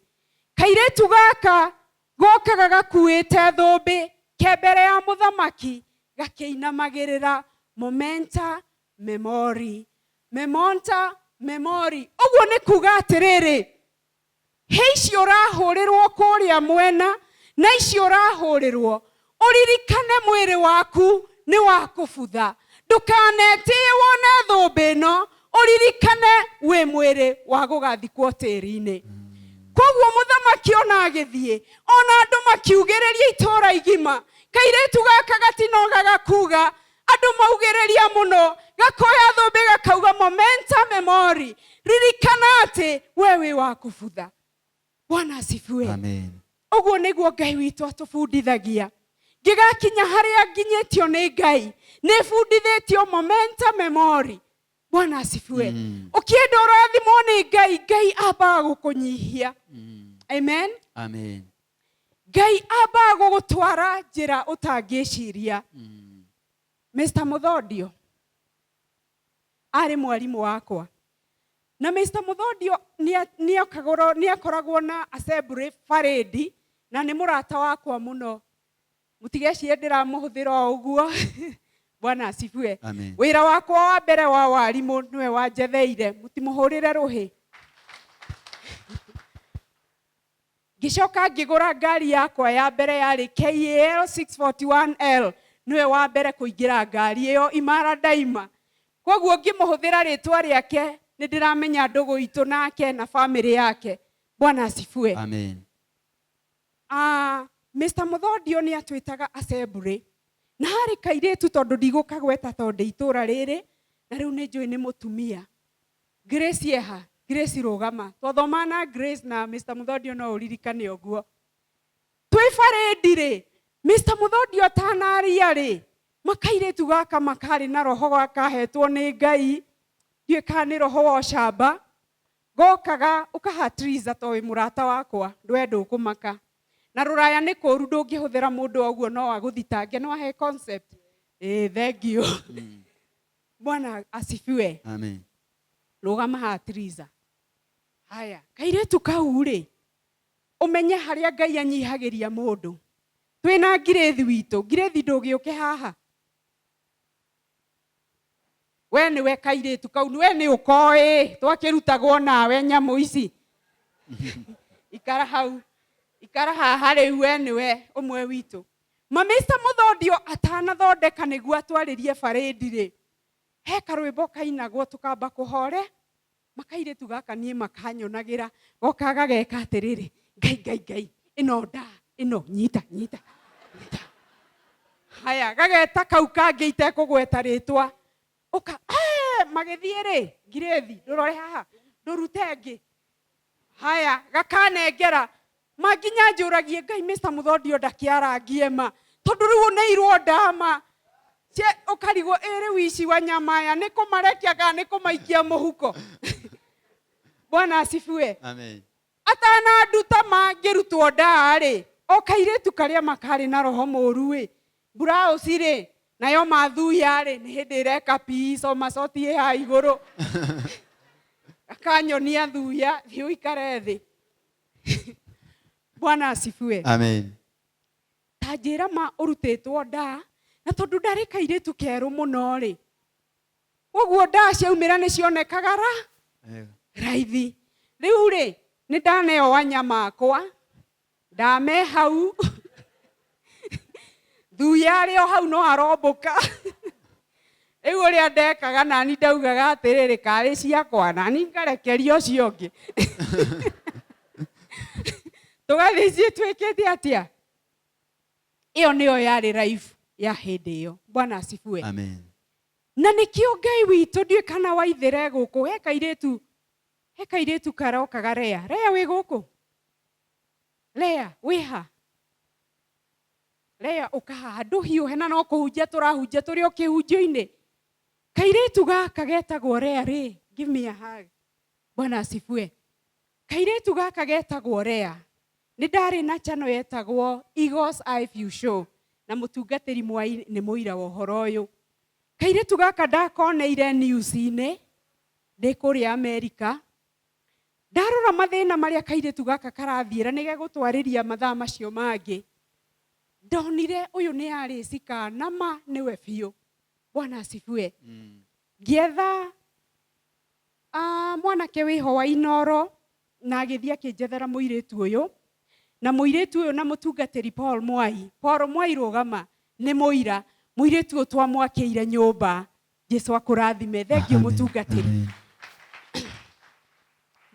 Kairĩtu gaka gokaga gakuĩte thũmbĩ ke mbere ya mũthamaki gakĩinamagĩrĩra momenta memori, memonta memori. Ũguo nĩ kuga atĩrĩrĩ, he icio ũrahũrĩrwo kũrĩa mwena na icio ũrahũrĩrwo, ũririkane mwĩrĩ waku nĩ wa kũbutha. Ndũkanetĩe wone thũmbĩ ĩno, ũririkane wĩ mwĩrĩ wa gũgathikwo tĩri-inĩ. Koguo mũthamaki ona agĩthiĩ, ona andũ makiugĩrĩria itũũra igima, kairĩtu gaka gatinogaga kuga, andũ maugĩrĩria mũno, gakoya thũmbĩ gakauga momenta memori, ririkana atĩ we wĩ wa kũbutha. Bwana asifiwe. Amen. Ũguo nĩguo Ngai witũ atũbundithagia. Ngĩgakinya harĩa nginyĩtio nĩ Ngai, nĩ bundithĩtio momenta memori. Bwana asifiwe. Ũkĩenda ũrathimwo nĩ Ngai, Ngai ambaga gũkũnyihia. Amen. Amen. Ngai ambaga gũgũtwara njĩra ũtangĩciria. Mr. Muthondio arĩ mwarimũ wakwa, na Mr. Muthondio nĩakoragwo na assembly parade, na nĩ mũrata wakwa mũno. Mũtigecirie ndĩramũhũthĩra o ũguo. Bwana asifiwe. Amen. Wĩra wakwa wa mbere wa warimũ nĩwe wanjetheire, mũtimũhũrĩre rũhĩ. Ngĩcoka ngĩgũra ngari yakwa ya mbere, yarĩ KAL 641L, nĩwe wa mbere kũingĩra ngari ĩyo imara daima. Koguo ngĩmũhũthĩra rĩtwa rĩake, nĩ ndĩramenya ndũgũ itũ nake na famĩlĩ yake. Bwana asifiwe. Amen. Mr. Muthondio nĩ atwĩtaga assembly, na harĩ kairĩtu, tondũ ndigũkagweta tondũ itũra rĩrĩ na rĩu nĩ njũĩ nĩ mũtumia. Grace eha, Grace rũgama. Twathoma na Grace na Mr. Muthondio, no ũririkane ũguo twĩ parade rĩ, Mr. Muthondio atanaria rĩ, makairĩtu gaka makarĩ na roho gakahetwo nĩ Ngai, ndiũĩ kana nĩ roho wa ũcamba, gokaga ũkahatriza to wĩ mũrata wakwa, ndwe ndũkũmaka na rũraya nĩ kũru, ndũngĩhũthĩra mũndũ o ũguo, no agũthitange. No ahe concept. Thank you. Bwana asifiwe. Amen. Rũgama haha, Triza. Haya, kairĩtu kau rĩ, ũmenye harĩa Ngai anyihagĩria mũndũ. Twĩna ngirĩthi witũ. Ngirĩthi, ndũgĩũke haha. We nĩwe kairĩtu kau, we nĩ ũkoĩ twakĩrutagwo nawe nyamũ ici. Ikara hau, ikara haha rĩu, we nĩwe ũmwe witũ. Ma Mr. Muthondio atanathondeka nĩguo atwarĩrie parade rĩ, he karwĩmbo kainagwo tũkamba kũhore. Makairĩtu gaka niĩ makanyonagĩra, goka gageka atĩrĩrĩ, "Ngai, Ngai, Ngai, ĩno nda ĩno, nyita, nyita, nyita." Haya, gageta kau kangĩ itekũgweta rĩtwa, ũka magĩthiĩ rĩ, ngirĩthi, ndũrore haha, ndũrute ĩngĩ. Haya, gakanengera manginya njũragie Ngai, Mr. Muthondio ndakĩarangie ma, tondũ rĩu ũneirwo ndama ũkarigwo ĩ rĩu ici wa nyama aya nĩ kũmarekia kana nĩ kũmaikia mũhuko. Bwana asifiwe. Amen. Atananduta mangĩrutwo ndaa-rĩ, o kairĩtu karĩa makarĩ na roho mũru ĩ, blouse rĩ, nayo mathuya-rĩ, nĩ hĩndĩ ĩreka piso macoti ĩ haha igũrũ, akanyonia thuya, thiĩ ũikare thĩ. Bwana asifiwe. Amen. Ta njĩra ma ũrutĩtwo ndaa, na tondũ ndarĩ kairĩtu kerũ mũno rĩ, ũguo ndaa ciaumĩra nĩ cionekaga ra raithi. Rĩu rĩ, nĩ ndaneo wanyama akwa, ndame hau, thuya arĩ o hau no arombũka. Rĩu ũrĩa ndekaga nani, ndaugaga atĩrĩrĩ, karĩ ciakwa, nani ngarekeria ũcio ũngĩ, tũgathiĩ ciĩtuĩkĩte atĩa. Ĩyo nĩyo yarĩ life ya hĩndĩ ĩyo. Bwana asifiwe. Amen. Na nĩkĩo Ngai witũ, ndiũĩ kana waithĩre gũkũ, he kairĩtu karokaga. Rea, Rea, wĩ gũkũ? Rea, wĩha? Rea, ũkahaha, ndũhiũhe, na no kũhunjia tũrahunjia, tũrĩ o kĩhunjio-inĩ. Kairĩtu gaka getagwo Rea rĩ, give me a hug. Bwana asifiwe. Kairĩtu gaka getagwo Rea, nĩ ndarĩ na channel yetagwo Eagles Eye View Show, na mũtungatĩri Mwai nĩ mũira wa ũhoro ũyũ. Kairĩtu gaka ndakoneire news-inĩ ndĩ kũrĩa Amerika. Ndarora mathĩna marĩa kairĩtu gaka karathiĩra, nĩ gegũtwarĩria mathaa macio mangĩ, ndonire ũyũ nĩ arĩci kana ma nĩwe biũ. Bwana asifiwe. Ngĩetha mwanake wĩho wa Inoro, na agĩthiĩ akĩnjethera mũirĩtu ũyũ, na mũirĩtu ũyũ na mũtungatĩri Paul Mwai. Paul Mwai, rũgama, nĩ mũira. Mũirĩtu ũyũ twamwakĩire nyũmba. Jesu akũrathime. Thank you, mũtungatĩri. Amen.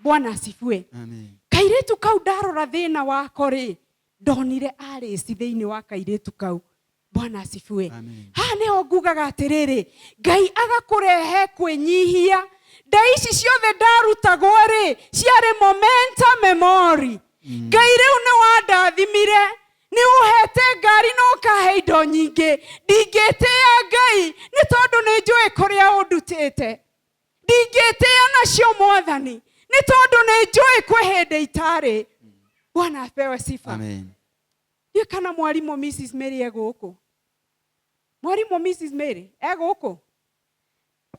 Bwana asifiwe. Amen. Kairĩtu kau, ndarora thĩna wako rĩ, ndonire arĩci thĩinĩ wa kairĩtu kau. Bwana asifiwe. Amen. Haha nĩho ngugaga atĩrĩrĩ, Ngai agakũrehe kwĩnyihia. Nda ici ciothe ndarutagwo rĩ, ciarĩ momenta memory. Ngai rĩu nĩ wandathimire, nĩ ũhete ngari na ũkahe indo nyingĩ, ndingĩtĩĩa Ngai nĩ tondũ nĩ njũĩ kũrĩa ũndutĩte. Ndingĩtĩĩa nacio Mwathani, nĩ tondũ nĩ njũĩ kwĩ hĩndĩ itarĩ. Bwana apewe sifa. Amen. Ndiũĩ kana mwarimũ Mrs Mary e gũkũ. Mwarimũ Mrs Mary e gũkũ?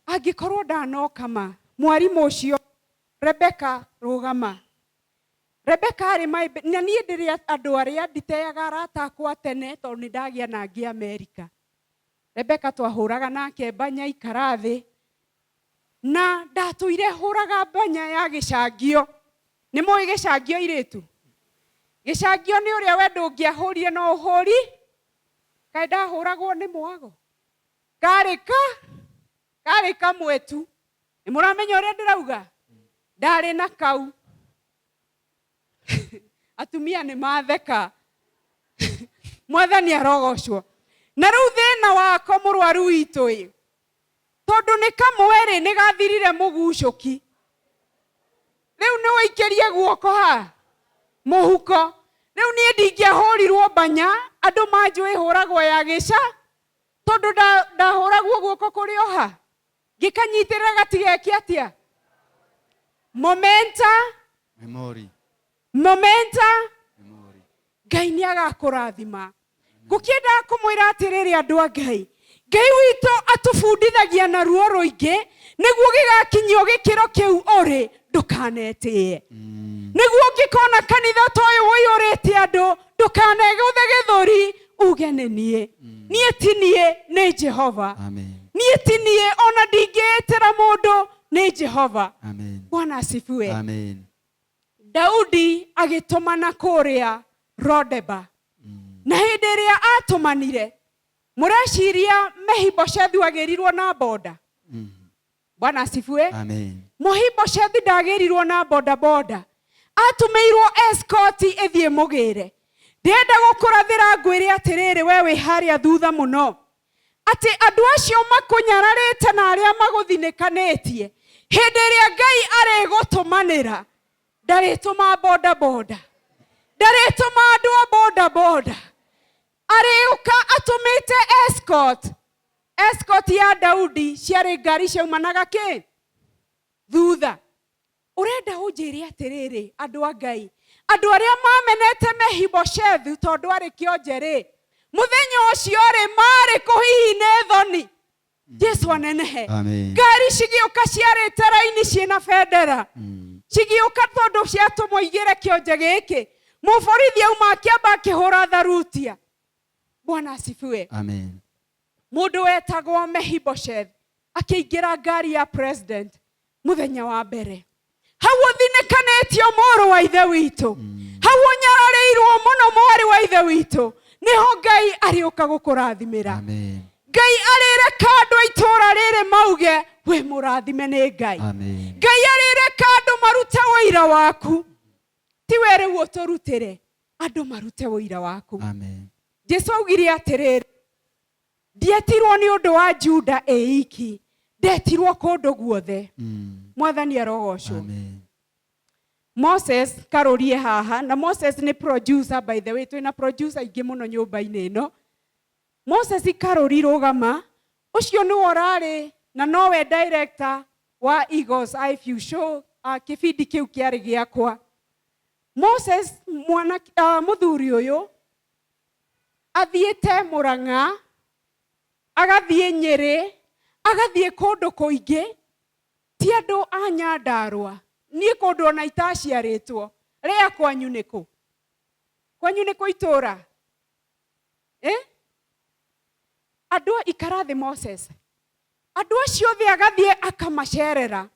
Angĩkorwo ndanoka ma, mwarimũ ũcio Rebecca rũgama. Rebecca arĩ my, na niĩ ndĩrĩ andũ arĩa nditeaga arata akwa tene tondũ nĩ ndagĩa na angĩ Amerika. Rebecca twahũraga nake mbanya ikara thĩ, na ndatũire hũraga mbanya ya gĩcangio. Nĩ mũĩ gĩcangio irĩtu? Gĩcangio nĩ ũrĩa we ndũngĩahũrire no ũhũri. Kaĩ ndahũragwo nĩ mwago? Karĩ ka? Karĩ kamwe tu. Nĩ mũramenya ũrĩa ndĩrauga? Ndarĩ na kau. Atumia nĩ matheka. Mwathani arogocwo. Na rĩu thĩna wako mũrwaru witũ ĩ, tondũ nĩ kamwe rĩ, nĩ gathirire mũgucũki. Rĩu nĩ ũikĩrie guoko ha mũhuko. Rĩu niĩ ndingĩahũrirwo mbanya, andũ manjũĩ hũragwo ya gĩca, tondũ ndahũragwo guoko kũrĩ o ha. Ngĩkanyitĩrĩra gatigeke atĩa? Momenta. Memory. Momenta. Memory. Ngai nĩ agakũrathima. Ngũkĩenda kũmwĩra atĩrĩrĩ andũ a Ngai, Ngai witũ atũbundithagia na ruo rũingĩ nĩguo gĩgakinyio gĩkĩro kĩu ũrĩ ndũkanetĩe. Nĩguo ũngĩkona kanitha ta ũyũ ũiyũrĩte andũ ndũkanegũthe gĩthũri uge nĩ niĩ. Niĩ ti niĩ, nĩ Jehova. Amen. Niĩ ti niĩ, ona ndingĩĩtĩra mũndũ, nĩ Jehova. Amen. Bwana asifiwe. Amen. Daudi agĩtũmana kũrĩa Rodeba. Na hĩndĩ ĩrĩa atũmanire, mũreciria Mehiboshethu agĩrirwo na boda? Bwana asifiwe. Amen. Mehiboshethu ndagĩrirwo na boda boda. Atũmĩirwo escort ĩthiĩ mũgĩre. Ndĩrenda gũkũrathĩra ngwĩre atĩrĩrĩ, we wĩ harĩa thutha mũno, atĩ andũ acio makũnyararĩte na arĩa magũthinĩkanĩtie, hĩndĩ ĩrĩa Ngai arĩgũtũmanĩra, ndarĩtũma boda boda, ndarĩtũma andũ a boda boda, arĩũka atũmĩte escort. Escort ya Daudi ciarĩ ngari ciaumanaga kĩ thutha. Ũrenda ũnjĩre atĩrĩrĩ, andũ a Ngai, andũ arĩa mamenete Mehiboshethu tondũ arĩ kĩonje rĩ, mũthenya ũcio rĩ, marĩ kũ hihi nĩ thoni? Jesu anenehe. Amen. Ngari cigĩũka ciarĩte raini ciĩna bendera, cigĩũka tondũ ciatũmwo igĩre kĩonje gĩkĩ. Mũborithi auma akĩamba akĩhũra tharutia. Bwana asifiwe. Amen. Mũndũ wetagwo Mehiboshethu akĩingĩra ngari ya president mũthenya wa mbere. Hau ũthinĩkanĩtio mũrũ wa ithe witũ, hau ũnyararĩirwo mũno mwarĩ wa ithe witũ, nĩho Ngai arĩũka gũkũrathimĩra. Amen. Ngai arĩreka andũ a itũũra rĩrĩ mauge wĩ mũrathime nĩ Ngai. Amen. Ngai arĩreka andũ marute ũira waku, ti we rĩu ũtũrutĩre, andũ marute ũira waku. Amen. Jesu augire atĩrĩrĩ, ndietirwo nĩ ũndũ wa Juda ĩiki, ndetirwo kũndũ guothe. Mwathani arogocwo. Amen. Moses karorie haha, na Moses nĩ producer, by the way, twĩna producer aingĩ mũno nyũmba-inĩ ĩno. Moses Karũri rũgama, ũcio nĩwe ũrarĩ na nowe director wa Eagles IFU show, kĩbindi kĩu kĩarĩ gĩakwa. Moses mwana, mũthuri ũyũ athiĩte Mũrang'a, agathiĩ Nyĩrĩ, agathiĩ kũndũ kũingĩ, ti andũ a Nyandarũa. Niĩ kũndũ ona itaciarĩtwo. Rĩa kwanyu nĩ kũ? Kwanyu nĩ kũ itũũra? Andũ ikara thĩ Moses. Andũ acio othe agathiĩ akamacerera.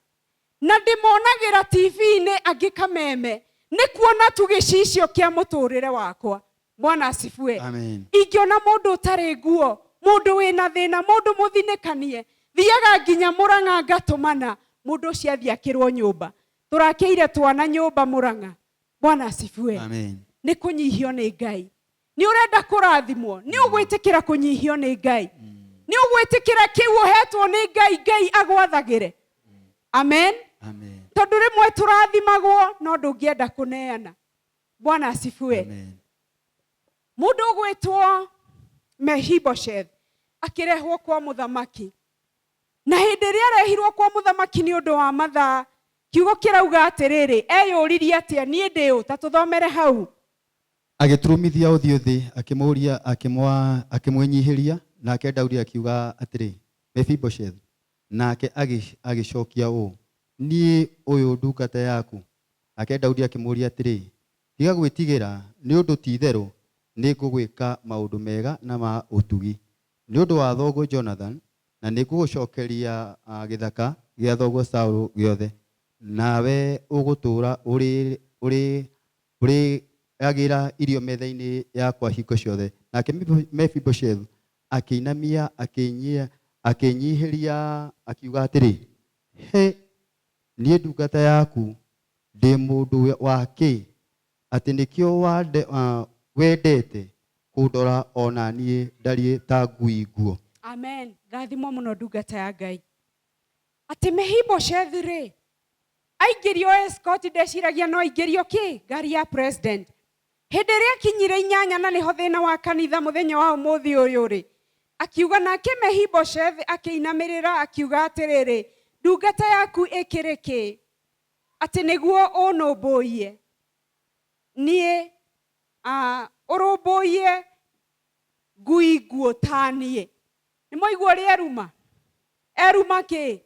Na ndĩmonagĩra T V-inĩ angĩ kameme. Nĩ kuona tu gĩcicio kĩa mũtũrĩre wakwa. Bwana asifiwe. Amen. Ingĩona mũndũ ũtarĩ nguo, mũndũ wĩna thĩna, mũndũ mũthinĩkanie, thiaga nginya Mũrang'a ngatũmana, mũndũ ũcio athiĩ akĩrwo nyũmba. Tũrakĩire twana nyũmba Mũrang'a. Bwana asifiwe. Amen. Nĩ kũnyihio nĩ Ngai. Nĩ ũrenda kũrathimwo, nĩ ũgwĩtĩkĩra kũnyihio nĩ Ngai. Nĩ ũgwĩtĩkĩra kĩu ũhetwo nĩ Ngai, Ngai agwathagĩre. Amen. Amen. Tondũ rĩmwe tũrathimagwo no ndũngĩenda kũneana. Bwana asifiwe. Amen. Mũndũ ũgwĩtwo Mehiboshethu akĩrehwo kwa mũthamaki. Na hĩndĩ ĩrĩa arehirwo kwa mũthamaki nĩ ũndũ wa mathaa, kiugo kĩrauga atĩrĩrĩ, eyũririe atĩa, niĩ ndĩ ũ? Ta tũthomere hau. Agĩturumithia ũthiũ thĩ, akĩmũũria, akĩmwĩnyihĩria. Nake Daudi akiuga atĩrĩ, Mefiboshethu. Nake agĩcokia ũũ, Niĩ ũyũ ndungata yaku. Nake Daudi akĩmũũria atĩrĩ, Tiga gwĩtigĩra, nĩ ũndũ ti-itherũ nĩngũgwĩka maũndũ mega na ma ũtugi, nĩ ũndũ wa thoguo Jonathani, na nĩngũgũcokeria gĩthaka gĩa thoguo Saũlũ gĩothe, nawe ũgũtũũra ũrĩagĩra irio metha-inĩ yakwa hingo ciothe. Nake Mefiboshethu akĩinamia, akĩĩnyiihĩria, akiuga atĩrĩ, Hĩ, niĩ ndungata yaku ndĩ mũndũ wa kĩ, atĩ nĩkĩo wendete kũndora o na niĩ ndariĩ ta ngui nguũ? Amen. Rathimwo mũno ndungata ya Ngai. Atĩ Mefiboshethu rĩ, aingĩrio escort, ndeciragia no aingĩrio kĩ ngari ya president. Hĩndĩ ĩrĩa akinyire inyanya, na nĩho thĩna wa kanitha mũthenya wa ũmũthĩ ũyũ rĩ, akiuga, nake Mefiboshethu akĩinamĩrĩra akiuga atĩrĩrĩ, ndungata yaku ĩkĩrĩ kĩ atĩ nĩguo ũnũmbũiye niĩ, ũrũmbũiye ngui nguũ ta niĩ? Nĩ mwaigua ũrĩa eruma, eruma kĩ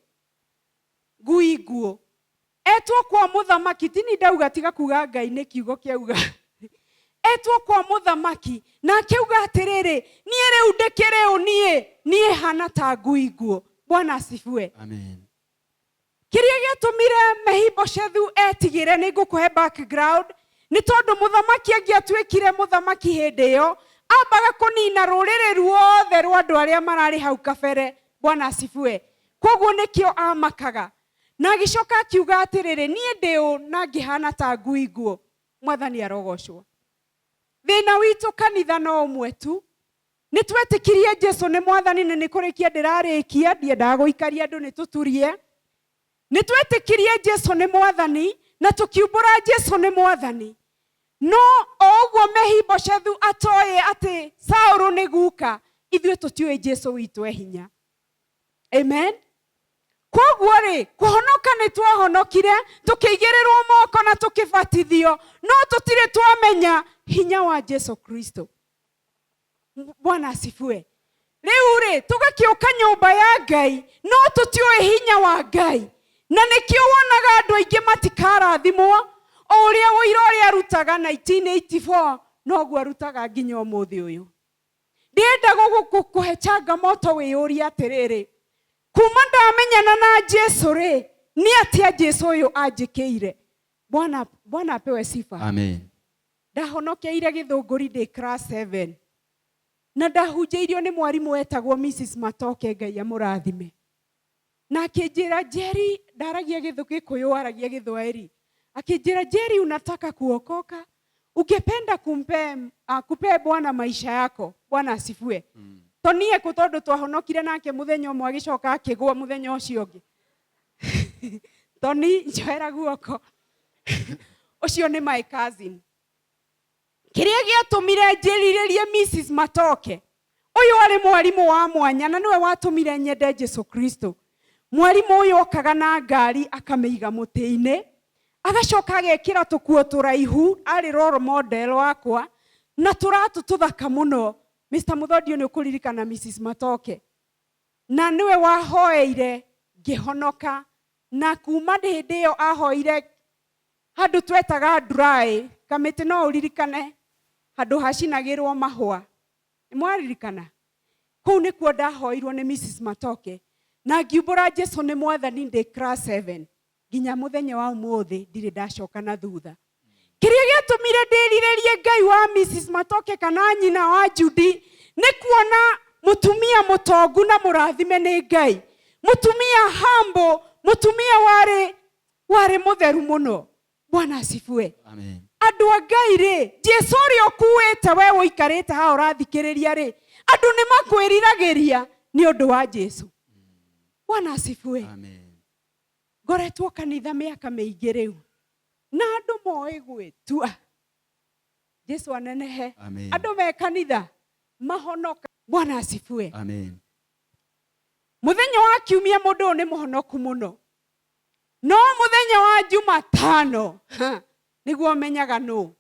ngui nguũ. Etwo kwa mũthamaki, tini ndauga tiga kuga Ngai nĩ kiugo kĩauga. Etwo kwa mũthamaki na akiuga atĩrĩrĩ, niĩ rĩu ndĩkĩrĩ ũ? Niĩ hana ta ngui nguũ. Bwana asifiwe. Amen. Kĩrĩa gĩatũmire Mefiboshethu etigĩre, nĩ ngũkũhe background, nĩ tondũ mũthamaki angĩatuĩkire mũthamaki hĩndĩ ĩyo, ambaga kũnina rũrĩrĩ ruothe rwa andũ arĩa mararĩ hau kabere. Bwana asifiwe. Koguo nĩkĩo amakaga, na agĩcoka akiuga atĩrĩrĩ, niĩ ndĩ ũ na ngĩhana ta ngui nguũ? Mwathani arogocwo. Thĩna witũ kanitha no ũmwe tu. Nĩ twetĩkirie Jesu nĩ mwathani, na nĩ kũrĩkia ndĩrarĩkia, ndiendaga gũikaria andũ nĩ tũturie. Nĩ twetĩkirie Jesu nĩ mwathani na tũkiumbũra Jesu nĩ mwathani, no o ũguo Mefiboshethu atoĩ atĩ Saũlũ nĩ guka, ithuĩ tũtiũĩ Jesu witũ e hinya. Amen. Koguo rĩ, kũhonoka nĩ twahonokire, tũkĩigĩrĩrwo moko na tũkĩbatithio, no tũtirĩ twamenya hinya wa Jesu Kristo. Bwana asifiwe. Rĩu rĩ, tũgakĩũka nyũmba ya Ngai no tũtiũĩ hinya wa Ngai, na nĩkĩo wonaga andũ aingĩ matikarathimwo. O ũrĩa ũira ũrĩa arutaga 1984 noguo arutaga nginya ũmũthĩ ũyũ. Ndĩrenda gũkũhe changamoto, wĩyũrie atĩrĩrĩ, kuma ndamenyana na Jesu rĩ, nĩ atĩa Jesu ũyũ anjĩkĩire? Bwana apewe sifa. Amen. Ndahonokeire Gĩthũngũri ndĩ class 7, na ndahunjĩirio nĩ mwarimũ wetagwo Mrs Matoke, Ngai amũrathime, na akĩnjĩra, Njeri, ndaragia Gĩkũyũ, aragia Gĩthwaĩri, akĩnjĩra, Njeri, unataka kuokoka? Ungependa kumpe Bwana maisha yako? Bwana asifiwe. To niĩ kũ, tondũ twahonokire nake mũthenya ũmwe, agĩcoka akĩgũa mũthenya ũcio ũngĩ. Toni, njoera guoko, ũcio nĩ my cousin. Kĩrĩa gĩatũmire njĩrirĩrie Mrs Matoke ũyũ, arĩ mwarimũ wa mwanya na nĩwe watũmire nyende Jesu Kristo. Mwarimũ ũyũ okaga na ngari, akamĩiga mũtĩ-inĩ, agacoka agekĩra tũkuo tũraihu, arĩ role model wakwa, na tũratũ tũthaka mũno. Mr Mũthondio, nĩ ũkũririkana Mrs Matoke, na nĩwe wahoeire ngĩhonoka. Na kuma hĩndĩ ĩyo ahoire handũ twetaga dry kamĩtĩ, no ũririkane handũ hacinagĩrwo mahũa, nĩ mwaririkana? Kũu nĩkuo ndahoirwo nĩ Mrs Matoke na ngiumbũra Jesu nĩ mwathani ndĩ class 7. Nginya mũthenya wa ũmũthĩ ndirĩ ndacoka na thutha. Kĩrĩa gĩatũmire ndĩrirĩrie Ngai wa Mrs Matoke kana nyina wa Judy nĩ kuona mũtumia mũtongu na mũrathime nĩ Ngai, mũtumia humble, mũtumia warĩ mũtheru mũno. Bwana asifiwe. Amen. Andũ a Ngai rĩ, Jesu ũrĩa ũkuĩte we ũikarĩte haha ũrathikĩrĩria rĩ, andũ nĩ makwĩriragĩria nĩ ũndũ wa Jesu. Bwana asifiwe. Amen. Ngoretwo kanitha mĩaka mĩingĩ rĩu na andũ moĩ gwĩtua. Jesu anenehe. Amen. Andũ me kanitha mahonoka. Bwana asifiwe. Amen. Mũthenya wa kiumia mũndũ ũyũ nĩ mũhonoku mũno, no mũthenya wa Jumatano nĩguo menyaga nũ.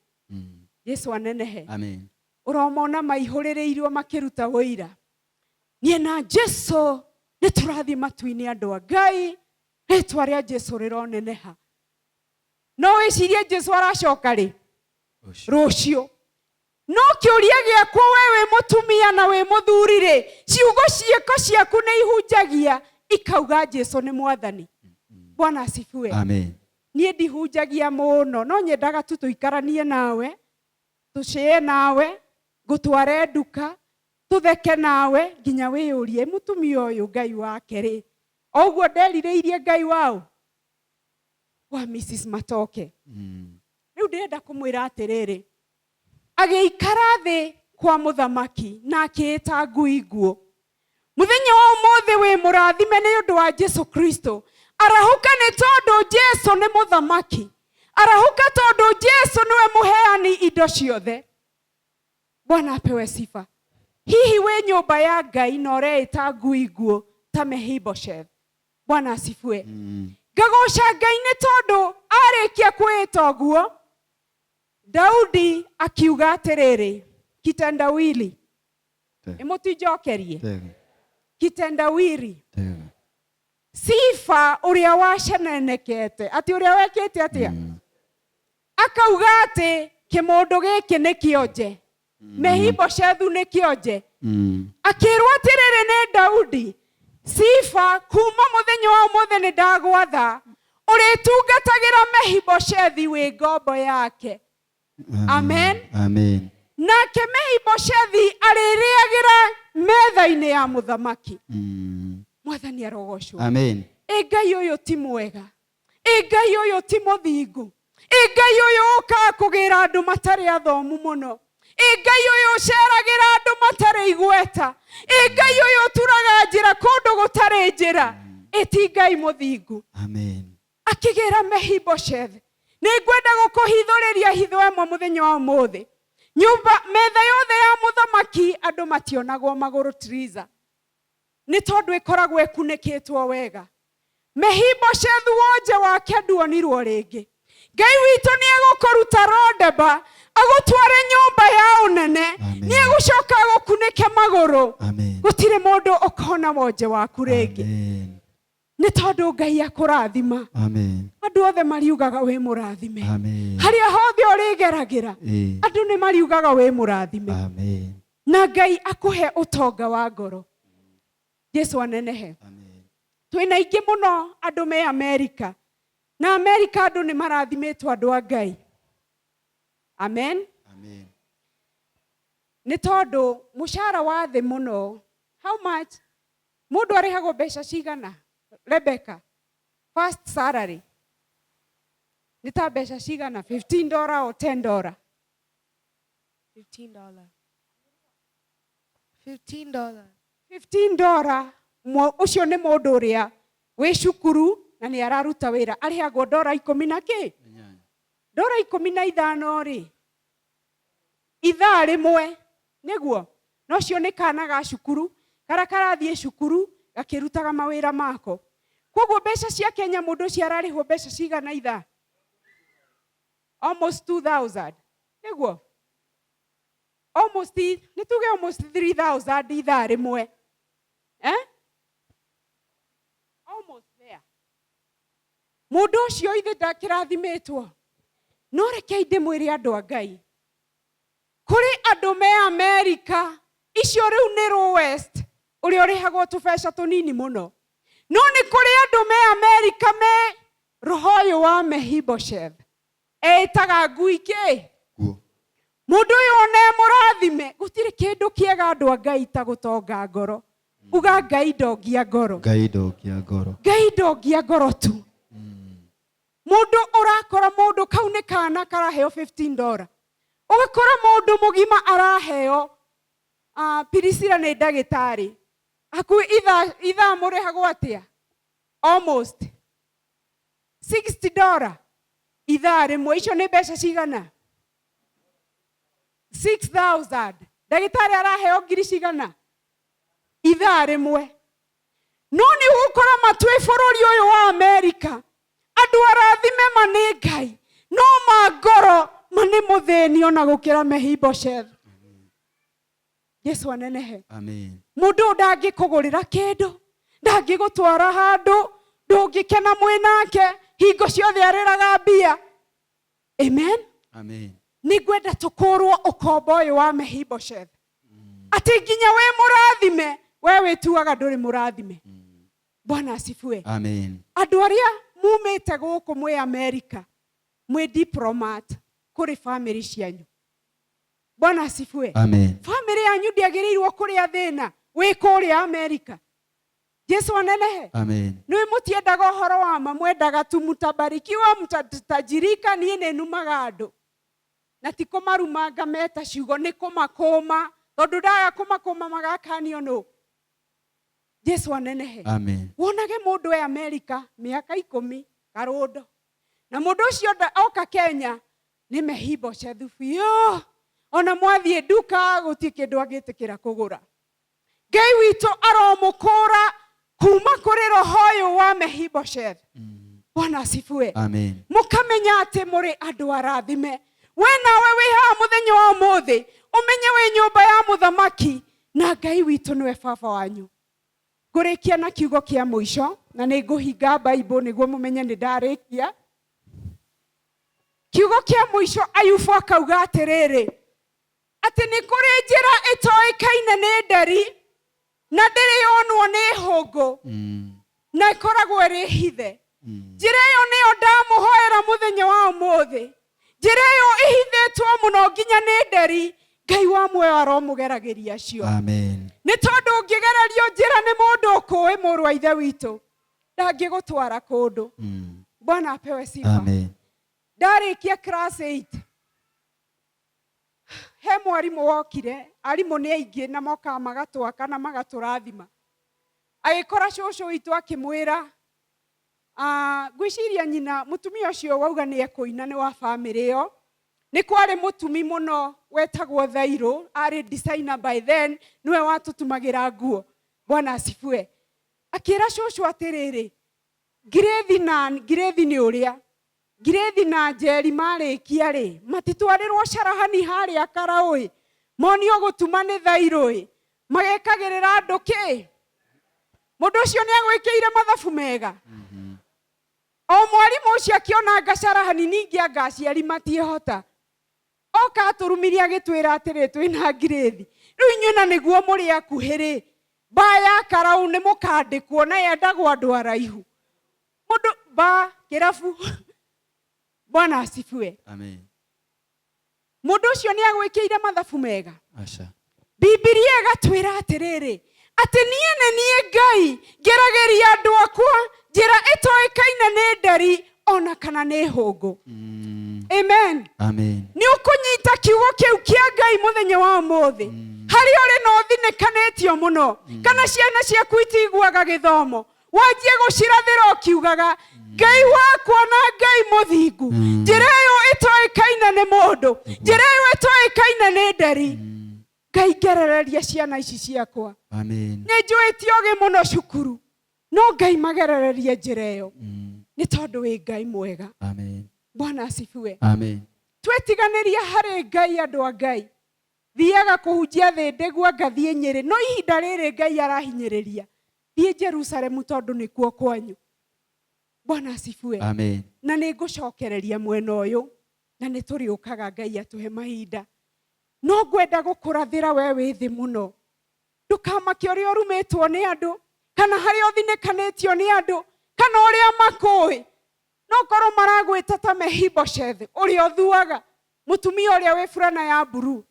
Yesu anenehe. Amen. Ũromona maihũrĩrĩirwo makĩruta ũira, niĩ na Jesu nĩ tũrathiĩ matu-inĩ. Andũ a Ngai, rĩtwa rĩa Jesu rĩroneneha. No wĩcirie Jesu aracoka rĩ? Rũciũ. No kĩũria gĩakwa, we wĩ mũtumia na wĩ mũthuri rĩ, ciugo ciĩko ciaku nĩ ihunjagia ikauga Jesu nĩ mwathani? Bwana asifiwe. Amen. Niĩ ndihunjagia mũno, no nyendaga tu tũikaranie nawe, tũcĩe nawe, ngũtware nduka, tũtheke nawe nginya wĩyũrie, mũtumia ũyũ Ngai wake rĩ, o ũguo nderirĩirie Ngai wao wa Mrs. Matoke. Rĩu ndĩrenda kũmwĩra atĩrĩrĩ, agĩikara thĩ kwa mũthamaki na akĩĩta ngui nguo. Mũthenya wa ũmũthĩ wĩ mũrathime nĩ ũndũ wa Jesu Kristo. Arahũka, nĩ tondũ Jesu nĩ mũthamaki. Arahũka, tondũ Jesu nĩwe mũheani indo ciothe. Bwana apewe sifa. Hihi wĩ nyũmba ya Ngai na ũreĩta ngui nguo ta Mephibosheth? Bwana asifiwe. Ngagoca Ngai nĩ tondũ arĩkia kwĩĩta ũguo, Daudi akiuga atĩrĩrĩ, kitendawili ĩmũtinjokerie. Tega. Kitendawili. Tega. Sifa ũrĩa wacenenekete atĩ ũrĩa wekĩte atĩa, akauga atĩ kĩmũndũ gĩkĩ nĩ kĩonje, Mehiboshethu nĩ kĩonje. Akĩrwo atĩrĩrĩ nĩ Daudi, Sifa, kuma mũthenya wa ũmũthĩ nĩ ndagwatha ũrĩtungatagĩra Mehiboshethi wĩ ngombo yake. Amen. Amen. Nake Mehiboshethi arĩrĩagĩra metha-inĩ ya mũthamaki. Mwathani arogocwo. Amen. Ĩ Ngai ũyũ ti mwega? Ĩ Ngai ũyũ ti mũthingu? Ĩ Ngai ũyũ ũkaga kũgĩra andũ matarĩ athomu mũno? Ĩ Ngai ũyũ ũceragĩra andũ matarĩ igweta? Ĩ Ngai ũyũ ũturaga njĩra kũndũ gũtarĩ njĩra? Ĩ ti Ngai mũthingu? Amen. Akĩgĩra Mephibosheth. Nĩ ngwenda gũkũhithũrĩria hitho ĩmwe mũthenya wa ũmũthĩ. Nyũmba, metha yothe ya mũthamaki, andũ mationagwo magũrũ triza, nĩ tondũ ĩkoragwo ĩkunĩkĩtwo wega. Mephibosheth wonje wake nduonirwo rĩngĩ. Ngai witũ nĩ egũkũruta Lodeba agũtware nyũmba ya ũnene. Amen. Nĩ egũcoka agũkunĩke magũrũ. Amen. Gũtirĩ mũndũ ũkona wonje waku rĩngĩ. Amen. Nĩ tondũ Ngai akũrathima, Amen. andũ othe mariugaga wĩ mũrathime. Amen. Harĩa hothe ũrĩgeragĩra, andũ nĩ mariugaga wĩ mũrathime. Amen. Na Ngai akũhe ũtonga wa ngoro. Jesu anenehe. Amen. Twĩna aingĩ mũno andũ me Amerika, na Amerika andũ nĩ marathimĩtwo, andũ a Ngai. Amen. Amen. Nĩ tondũ mũcara wa thĩ mũno, how much mũndũ arĩhagwo, mbeca cigana, Rebecca? First salary nĩ ta mbeca cigana? $15 or $10? $15. $15. $15. Ũcio nĩ mũndũ ũrĩa wĩ cukuru na nĩ araruta wĩra, arĩhagwo ndora ikũmi na kĩ, ndora 15 rĩ, ithaa rĩmwe nĩguo. Na ũcio nĩ kana ga cukuru karĩa karathiĩ cukuru gakĩrutaga mawĩra mako. Koguo mbeca cia Kenya, mũndũ ũcio ararĩhwo mbeca cigana ithaa? Almost 2000 nĩguo, almost, nĩ tuge almost 3000 ithaa rĩmwe, eh? Almost there. Mũndũ ũcio ithe ndakĩrathimĩtwo? No rekei ndĩmwĩre, andũ a Ngai, kũrĩ andũ me Amerika icio rĩu nĩ lowest, ũrĩa ũrĩhagwo tũbeca tũnini mũno, no nĩ kũrĩ andũ me Amerika me roho ũyũ wa Mephibosheth, eĩtaga ngui kĩ. Guo. Mũndũ ũyũ one mũrathime. Gũtirĩ kĩndũ kĩega, andũ a Ngai, ta gũtonga ngoro. Uga, "Ngai ndongia ngoro." Ngai ndongia ngoro. Ngai ndongia ngoro tu. Mũndũ ũrakora mũndũ kau nĩ kana karaheo $15, ũgakora mũndũ mũgima araheo, Priscilla nĩ ndagĩtarĩ, hakuhĩ ithaa ithaa mũrĩhagwo atĩa? Almost $60 ithaa rĩmwe. Icio nĩ mbeca cigana? 6000. Ndagĩtarĩ araheo ngiri cigana ithaa rĩmwe? No nĩ ũgũkora matwĩ bũrũri ũyũ wa Amerika andũ arathime ma nĩ Ngai no ma ngoro ma nĩ mũthĩni ona gũkĩra Mephibosheth. Jesu anenehe. Amen. Mũndũ ũyũ ndangĩkũgũrĩra kĩndũ, ndangĩgũtwara handũ, ndũngĩkena mwĩ nake, hingo ciothe arĩraga mbia. Amen. Amen. Nĩngwenda tũkũrwo ũkombo ũyũ wa Mephibosheth. Atĩ nginya wĩ mũrathime, we wĩtuaga ndũrĩ mũrathime. Bwana asifiwe. Amen. Andũ arĩa mumĩte gũkũ mwĩ Amerika, mwĩ diplomat kũrĩ family cianyu. Bwana asifiwe. Amen. Family yanyu ndĩagĩrĩirwo kũrĩa thĩna wĩ kũrĩa Amerika. Jesu anenehe. Amen. Nĩ mũtiendaga ũhoro wa ma, mwendaga tu mtabarikiwa, mtatajirika. Niĩ nĩ numaga andũ na ti kũmarumanga meta ciugo, nĩ kũmakũma, tondũ ndaga kũmakũma magakanio nũ. Jesu anenehe. Amen. Wonage mũndũ e Amerika mĩaka 10 karũndo, na mũndũ ũcio oka Kenya nĩ Mephibosheth biũ. Ona mwathiĩ nduka gũtirĩ kĩndũ angĩtĩkĩra kũgũra. Ngai witũ aromũkũra kuma kũrĩ roho ũyũ wa Mephibosheth. Bwana asifiwe. Amen. Mũkamenya atĩ mũrĩ andũ arathime. We nawe wĩ haha mũthenya wa ũmũthĩ, ũmenye wĩ nyũmba ya mũthamaki na Ngai witũ nĩwe baba wanyu. Ngũrĩkia na kiugo kĩa mũico na nĩ ngũhinga Bible nĩguo mũmenye nĩ ndarĩkia. Kiugo kĩa mũico Ayubu akauga atĩrĩrĩ, atĩ nĩ kũrĩ njĩra ĩtoĩkaine nĩ nderi na ndĩrĩ yonwo nĩ hũngũ na ĩkoragwo ĩrĩ hithe. Njĩra ĩyo nĩyo ndamũhoera mũthenya wa ũmũthĩ. Njĩra ĩyo ĩhithĩtwo mũno nginya nĩ nderi, Ngai wa muoyo aromũgeragĩria cio. Amen. Nĩ tondũ ũngĩgererio njĩra nĩ mũndũ ũkũĩ mũrũ wa ithe witũ, ndangĩgũtwara kũndũ. Bwana apewe sifa. Amen. Ndarĩkia class 8, he mwarimũ wokire, arimũ nĩ aingĩ na mokaga magatwaka na magatũrathima. Agĩkora cũcũ witũ akĩmwĩra, ngwĩciria nyina mũtumia ũcio wauga nĩ ekũina nĩ wa bamĩrĩ ĩyo. Nĩ kwarĩ mũtumi mũno wetagwo Thairũ, arĩ designer by then, nĩwe watũtumagĩra nguo. Bwana asifiwe. Akĩra cũcũ atĩrĩrĩ, ngirĩthi na ngirĩthi nĩ ũrĩa ngirĩthi na njeri marĩkia rĩ, matitwarĩrwo carahani harĩa karaũ, monio gũtuma nĩ Thairũ, magekagĩrĩra andũ kĩ? Mũndũ ũcio nĩ agwĩkĩire mathabu mega. O mwarimũ ũcio akĩona anga carahani ningĩ anga aciari matiĩhota. Oka atũrumirie agĩtwĩra atĩrĩ, twĩna ngirĩthi. Rĩu inyuĩ na nĩguo mũrĩ akuhĩ rĩ, mbaa ya karaũ nĩ mũkandĩkwo na yendagwo andũ araihu. Mũndũ ba kĩrabu. Bwana asifiwe. Amen. Mũndũ ũcio nĩ agwĩkĩire mathabu mega. Aca. Bibilia ĩgatwĩra atĩrĩrĩ, atĩ niĩ nĩ niĩ Ngai ngeragĩria andũ akwa njĩra ĩtoĩkaine nĩ nderi ona kana nĩ hũngũ. Amen. Amen. Nĩ ũkũnyita kiugo kĩu kĩa Ngai mũthenya wa ũmũthĩ. Harĩa ũrĩ na ũthinĩkanĩtio mũno, kana ciana ciaku itiguaga gĩthomo, wanjie gũcirathĩra ũkiugaga, Ngai wakwa na Ngai mũthingu, njĩra ĩyo ĩtoĩkaine nĩ mũndũ, njĩra ĩyo ĩtoĩkaine nĩ nderi. Ngai ngerereria ciana ici ciakwa. Amen. Nĩ njũĩ ti ũgĩ mũno cukuru, no Ngai magerererie njĩra ĩyo. Nĩ tondũ wĩ Ngai mwega. Amen. Bwana asifiwe. Amen. Twetiganĩria harĩ Ngai andũ a Ngai. Thiaga kũhunjia thĩ ndĩgua ngathiĩ Nyĩrĩ, no ihinda rĩrĩ Ngai arahinyĩrĩria. Thiĩ Jerusalemu tondũ nĩkuo kwanyu. Bwana asifiwe. Amen. Na nĩ ngũcokereria mwena ũyũ, na nĩ tũrĩũkaga Ngai atũhe mahinda. No ngwenda gũkũrathĩra we wĩ thĩ mũno. Ndũkamake ũrĩa ũrumĩtwo nĩ andũ, kana harĩa ũthinĩkanĩtio nĩ andũ, kana ũrĩa makũĩ. No korwo maragwĩta ta Mephibosheth, ũrĩa ũthuaga, mũtumia ũrĩa wĩ burana ya blue.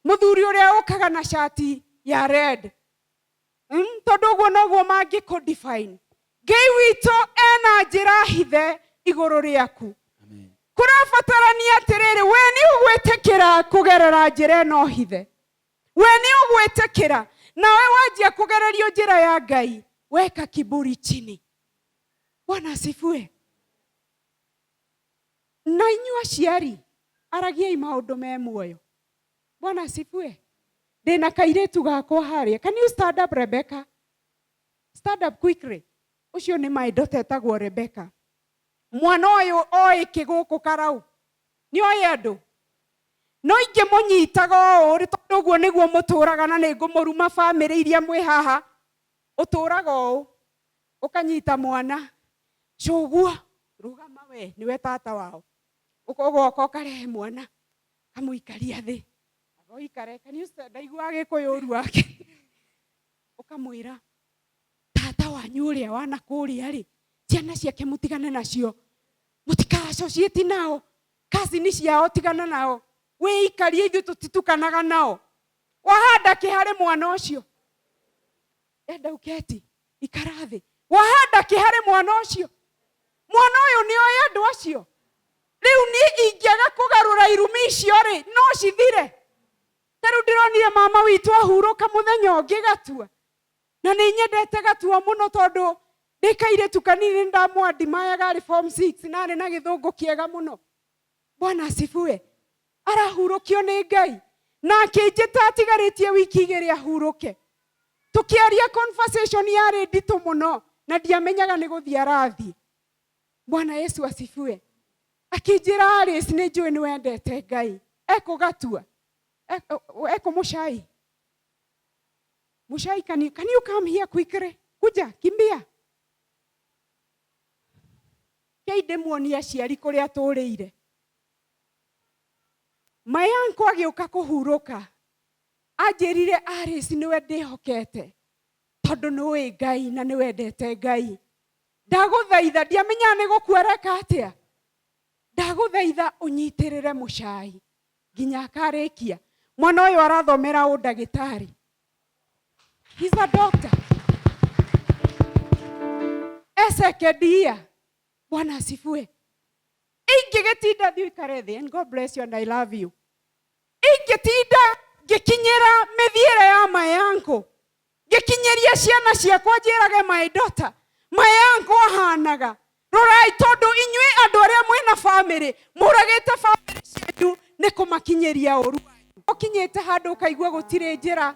Mũthuri ũrĩa ũkaga na cati ya red. Tondũ ũguo noguo mangĩkũ define. Ngai witũ ena njĩra hithe igũrũ rĩaku. Amen. Kũrabatarania atĩrĩrĩ, we nĩ ũgwĩtĩkĩra kũgerera njĩra ĩno hithe. We nĩ ũgwĩtĩkĩra, nawe wanjia kũgererio njĩra ya Ngai, weka kiburi chini. Bwana asifiwe. Na inyuĩ aciari, aragiai maũndũ me muoyo. Bwana asifiwe. Ndĩna kairĩtu gakwa harĩa. Can you stand up, Rebecca? Stand up quickly. Ũcio nĩ my daughter etagwo Rebecca. Mwana ũyũ oĩ kĩ gũkũ Karau? Nĩ oĩ andũ? No ingĩmũnyitaga ũũ rĩ, tondũ ũguo nĩguo mũtũraga na nĩ ngũmũruma bamĩrĩ iria mwĩ haha. Ũtũraga ũũ, ũkanyita mwana cũguo, rũgama we, nĩwe tata wao. Ũgoka ũkarehe mwana, kamũikaria thĩ. Ũikare, can you stand? Ndaiguaga Gĩkũyũ ũru wake. Ũkamwĩra, tata wanyu ũrĩa wana kũrĩa rĩ, ciana ciake mũtigane nacio. Mũtika-associate nao. Cousin ciao tigana nao. Wĩikarie ithuĩ tũtitukanaga nao. Wahanda kĩ harĩ mwana ũcio? Enda uketi, ikara thĩ. Wahanda kĩ harĩ mwana ũcio? Mwana ũyũ nĩ oĩ andũ acio. Rĩu niĩ ingĩaga kũgarũra irumi icio rĩ, no cithire. Ta rĩu ndĩronire mama witũ ahurũka mũthenya ũngĩ Gatua. Na nĩ nyendete Gatua mũno tondũ ndĩ kairĩtu kanini nĩ ndamwandimayaga arĩ form 6 na arĩ na gĩthũngũ kĩega mũno. Bwana asifiwe. Arahurũkio nĩ Ngai. Na akĩnjĩta atigarĩtie wiki igĩrĩ ahurũke. Tũkĩaria conversation yarĩ nditũ mũno na ndiamenyaga nĩ gũthiĩ arathiĩ. Bwana Yesu asifiwe. Akĩnjĩra Alice, nĩ njũĩ nĩ wendete Ngai. Ekũgatua. Eko Mushai. Mushai, can you come here quickly? Kuja, kimbia. Kei ndĩmuonie aciari kũrĩa tũrĩire. My uncle agĩũka kũhurũka. Anjĩrire Alice nĩwe ndĩhokete. Tondũ nĩũĩ Ngai na nĩwendete Ngai. Ndagũthaitha, ndiamenyaga nĩ gũkua areka atĩa. Ndagũthaitha ũnyitĩrĩre Mũcai nginya akarĩkia. Mwana ũyũ arathomera ũndagĩtarĩ. He's a doctor. Second year. Bwana asifiwe. Ingĩgĩtinda thiĩ ũikare thĩ and God bless you and I love you. Ingĩtinda ngĩkinyĩra mĩthiĩre ya my uncle. Ngĩkinyĩria ciana ciakwa njĩrage my daughter, my uncle ahanaga. Rorai tondũ inyuĩ andũ arĩa mwĩna family mũragĩte family cianyu nĩ kũmakinyĩria ũru wanyu. Ũkinyĩte handũ ũkaigua gũtirĩ njĩra,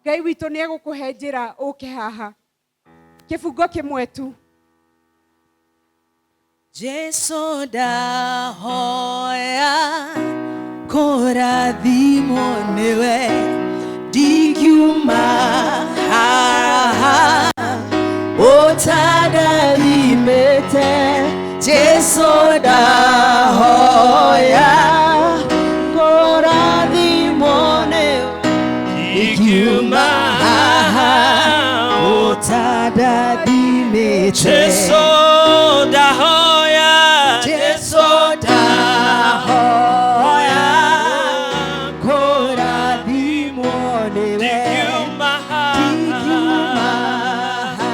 Ngai witũ nĩ egũkũhe njĩra ũke haha. Kĩbungo kĩmwe tu. Jesu ndahoya kũrathimwo nĩwe, ndingiuma haha ũtandathimĩte. Jesu ndahoya kũrathimwo nĩwe, ndingiuma haha ũtandathimĩte. Jesu ndahoya. Jesu ndahoya kũrathimwo nĩwe, Ndingiuma ndingiuma haha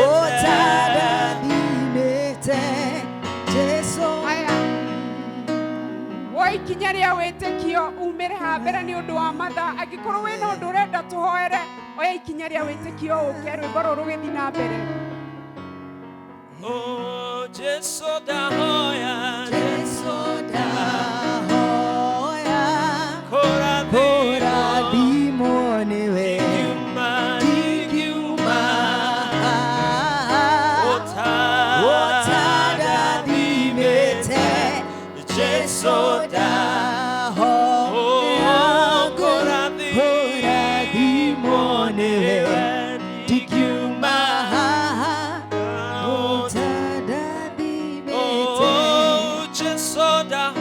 ũtandathimĩte. Jesu. Haya. Woe ikinya rĩa wĩtĩkio umĩre haha mbere nĩ ũndũ wa mathaa. Angĩkorwo wĩna ũndũ ũrenda tũhoere, oya ikinya rĩa wĩtĩkio ũke rwĩmbo rũrũ rũgĩthiĩ na mbere. Oh, Jesu ndahoya. Jesu ndahoya kũrathimwo kũrathimwo nĩwe, ndingiuma ndingiuma haha ũtandathimĩte. ũtandathimĩte. Jesu ndahoya kũrathimwo nĩwe, ndingiuma haha ũtandathimĩte. Oh, Jesu ndahoya.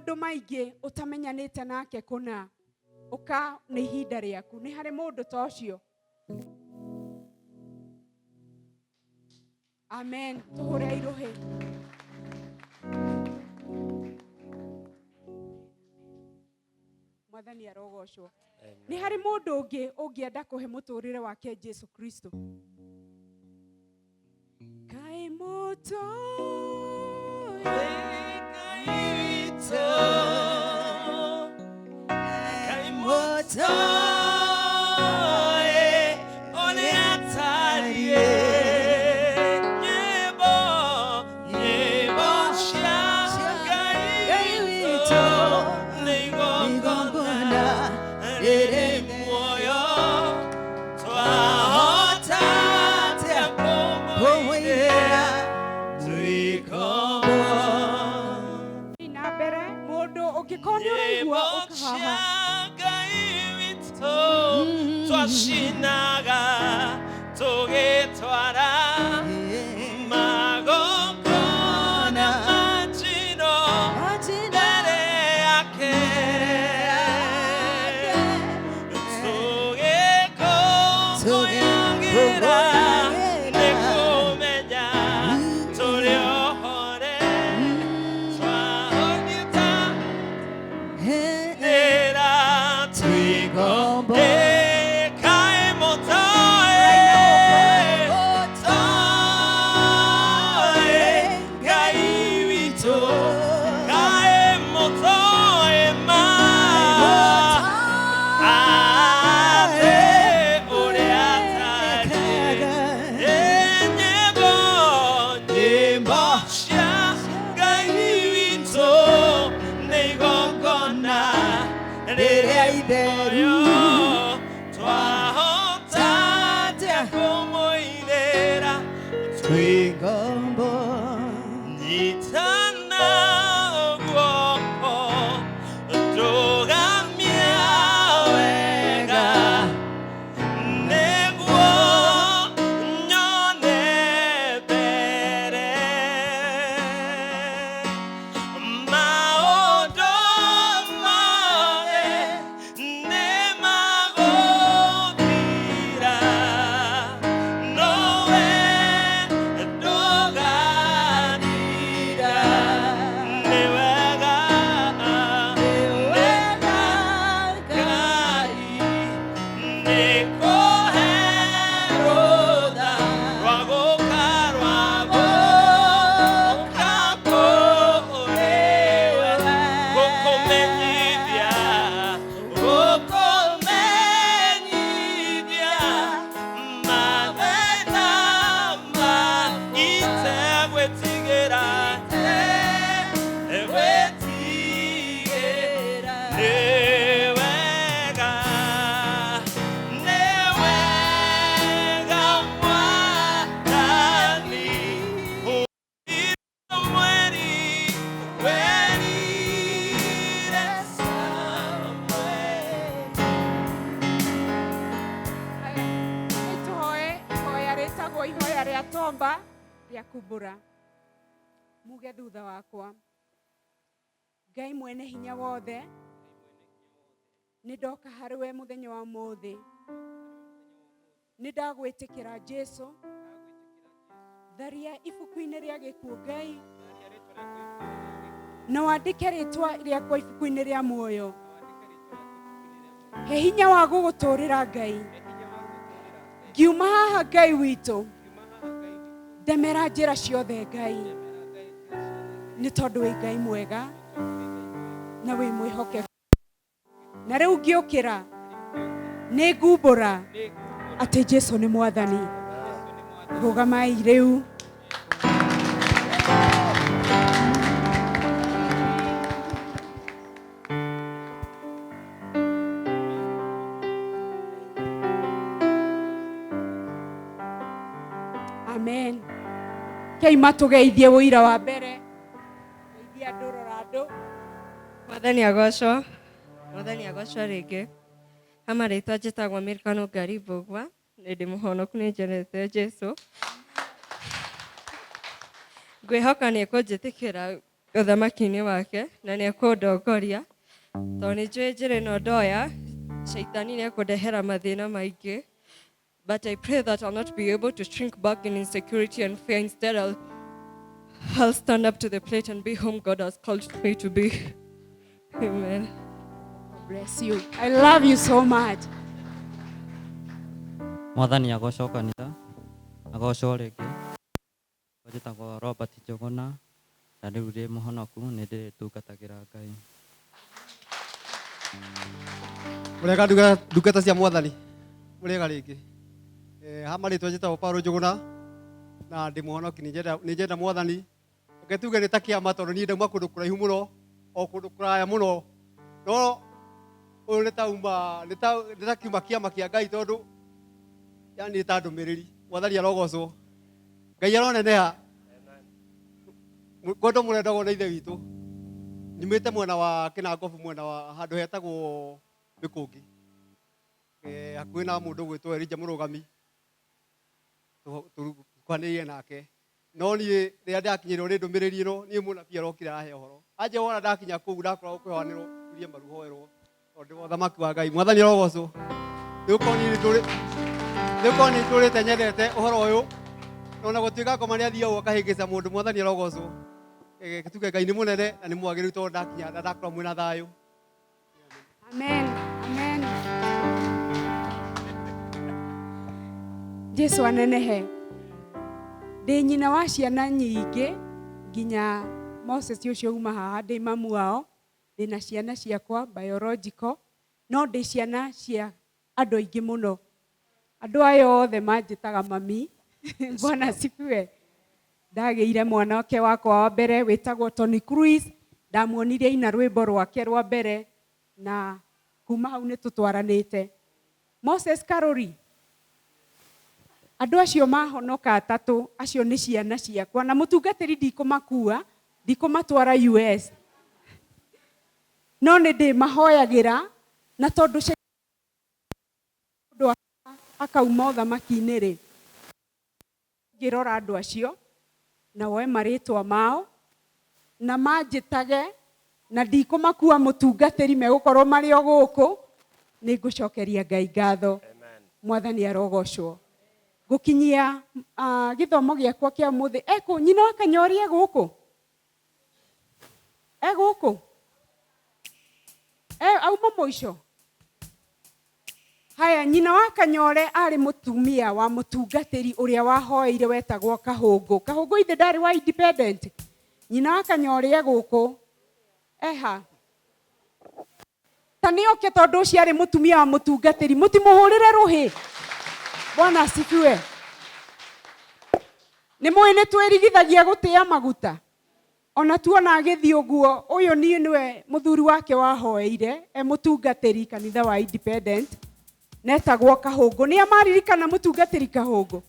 Maũndũ maingĩ ũtamenyanĩte nake kũna, ũka nĩ ihinda rĩaku. Nĩ harĩ mũndũ ta ũcio? Amen. Tũhũre irũhĩ. Mwathani arogocwo. Nĩ harĩ mũndũ ũngĩ ũngĩenda kũhe mũtũrĩre wake Jesu Kristo? Kaĩ mũtũĩ na mbere mũndũ ũngĩkorwo nĩ ũraigua ũka haha. Twashinaga tugitwara magongona majino mbere yake, tugikũngũyagĩra nĩ kũmenya tũrĩ ohore twahonita nĩra twigombe kaĩ mũtoe toe Ngai witũ kaĩ mũtoe ma atĩ ũrĩa atarĩ. Nyĩmbo, nyĩmbo cia Ngai witũ nĩ igongona rĩrĩa itheru twahota atĩa kũmũinĩra twĩ nyitana guoko ndũgamia wega nĩguo nyone mbere maũndũ mothe nĩmagũthira, nowe ndũgathira. Nĩ wega, nĩ wega Ngai nĩkũhe rũtha rwa gũka rwa gũka kũrĩ we, gũkũmenyithia, gũkũmenyithia mathĩna ma itegwĩtigĩra, gwĩtigĩra. Nĩ wega, nĩ wega Mwathani mweri werire Samueli. Tũhoe ihoya rĩtagwo ihoya rĩa tomba rĩa kumbũra. Muge thutha wakwa. Ngai mwene hinya wothe, nĩ ndoka harĩ we mũthenya wa ũmũthĩ. Nĩ ndagwĩtĩkĩra Jesu. Tharia ibuku-inĩ rĩa gĩkuũ Ngai, na wandĩke rĩtwa rĩakwa ibuku-inĩ rĩa muoyo. He hinya wa gũgũtũrĩra Ngai. Ngiuma haha Ngai witũ, ndemera njĩra ciothe Ngai, nĩ tondũ wĩ Ngai mwega na wĩ mwĩhokeku. Na rĩu ngĩũkĩra nĩ ngumbũra atĩ Jesu nĩ Mwathani. Rũgamai rĩu. Amen. Kei matũgeithie ũira wa mbere. Geithia andũ, rora andũ. Mwathani agocwo, Mwathani agocwo rĩngĩ. Ha marĩtwa njĩtagwo Mirikano Ngari Mbũgua, nĩ ndĩ mũhonoku, nĩ njenete Jesu. Ngwĩhoka nĩ ekũnjĩtĩkĩra Ũthamaki-inĩ wake na nĩ ekũndongoria tondũ nĩ njũĩ njĩra ĩno ndoya caitani nĩ ekũndehera mathĩna maingĩ. But I pray that I'll not be able to shrink back in insecurity and fear. Instead, I'll stand up to the plate and be whom God has called me to be. Amen. Bless you. I love you so much. Mwathani agocwo kanitha, agocwo rĩngĩ. Njĩtagwo Robert Njũgũna na rĩu ndĩ mũhonoku, nĩ ndĩtungatagĩra Ngai. Mũrega ndungata cia Mwathani, mũrega rĩngĩ. Ha marĩtwa njĩtagwo Paulo Njũgũna na ndĩ mũhonoki, nĩ njenda Mwathani. Reke tuge nĩ ta kĩama tondũ niĩ ndauma kũndũ kũraihu mũno, o kũndũ kũraya mũno, no ũyũ nĩ tauma nĩ ta kiuma kĩama kĩa Ngai tondũ yani nĩ ta ndũmĩrĩri. Mwathani arogocwo, Ngai aroneneha. Kwendwo mũrendagwo nĩ Ithe witũ. Nyumĩte mwena wa Kĩnangobu, mwena wa handũ hetagwo Mĩkũngi, hakuhĩ na mũndũ ũgwĩtwo Elijah Mũrũgami, tũkuhanĩrĩirie nake. No niĩ rĩrĩa ndakinyĩrwo nĩ ndũmĩrĩri ĩno, niĩ mũnabii arokire arahe ũhoro anje wona ndakinya kũu ndakoragwo kwĩhoanĩrwo turie maru hoerwo tondũ ndĩ wa ũthamaki wa Ngai. Mwathani arogocwo. Nĩ gũkorwo niĩ ndũrĩte nyendete ũhoro ũyũ, na ona gũtuĩka ngoma nĩ athiaga ũguo akahĩngĩca mũndũ. Mwathani arogocwo. Tuge Ngai nĩ mũnene na nĩ mwagĩrĩru tondũ ndakinya na ndakorwo mwĩna thayũ. Amen. Amen. Jesu anenehe. Ndĩ nyina wa ciana nyingĩ nginya Moses ũcio uma haha, ndĩ mamu wao. Ndĩna ciana ciakwa biological, no ndĩ ciana cia andũ aingĩ mũno. Andũ aya othe manjĩtaga mami. Bwana asifiwe. Ndagĩire mwanake wakwa wa mbere wĩtagwo Tony Cruz, ndamuonirie ina rwĩmbo rwake rwa mbere na kuma hau nĩ tũtwaranĩte. Moses Karori, andũ acio mahonoka atatũ acio nĩ ciana ciakwa na mũtungatĩri ndikũmakua, ndikũmatwara US, no nĩ ndĩmahoyagĩra na tondũ mũndũ akauma ũthamaki-inĩ rĩ, ngĩrora andũ acio na woe marĩtwa mao na manjĩtage na ndikũmakua mũtungatĩri, megũkorwo marĩ o gũkũ. Nĩ ngũcokeria Ngai ngatho. Mwathani arogocwo. Ngũkinyia gĩthomo gĩakwa kĩa ũmũthĩ. Ekũ nyina wa Kanyori? E gũkũ, e gũkũ, e auma mũico. Haya, nyina wa Kanyore arĩ mũtumia wa mũtungatĩri ũrĩa wahoeire wetagwo Kahũngũ. Kahũngũ ithe ndarĩ wa Independent. Nyina wa Kanyore e gũkũ, eha ta nĩ oke tondũ ũcio arĩ mũtumia wa mũtungatĩri, mũtimũhũrĩre rũhĩ. Bwana asifiwe. Nĩ mũĩ nĩ twĩrigithagia gũtĩa maguta ona tuona agĩthiĩ ũguo. Ũyũ niĩ nĩwe mũthuri wake wahoeire e mũtungatĩri kanitha wa Independent, netagwo Kahũngũ. Nĩ amaririkana mũtungatĩri Kahũngũ?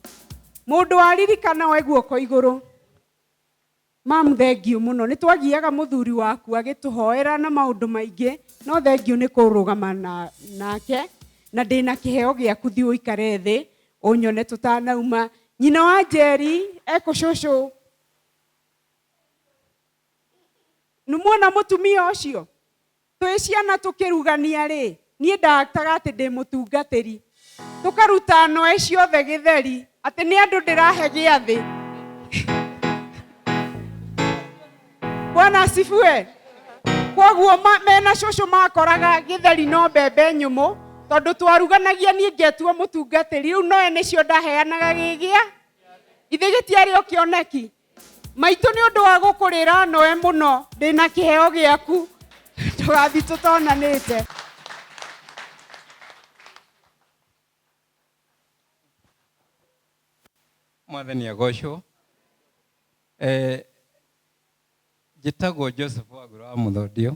Mũndũ waririkana oe guoko igũrũ. Mam, thengiũ mũno. Nĩ twagiaga mũthuri waku agĩtũhoera na maũndũ maingĩ, no thengiũ nĩ kũrũgama na, nake na ndĩna kĩheo gĩaku. Thiĩ ũikare thĩ ũnyone tũtanauma. Nyina wa Njeri ekũ? Cũcũ, nĩmuona mũtumia ũcio twĩ ciana tũkĩrugania rĩ, niĩ ndaktaga atĩ ndĩ mũtungatĩri, tũkaruta noe ciothe gĩtheri atĩ nĩ andũ ndĩrahe gĩathĩ. Bwana asifiwe. Koguo mena cũcũ makoraga gĩtheri no mbembe nyũmũ tondũ twaruganagia, niĩ ngetuo mũtungatĩri. Rĩu noe nĩcio ndaheanaga gĩgĩa ithe gĩtiarĩ o kĩoneki maitũ. Nĩ ũndũ wa gũkũrĩra noe mũno, ndĩna kĩheo gĩaku, tũgathi tũtonanĩte. Mwathani agocwo. Njĩtagwo Joseph Wagũra wa Mũthondio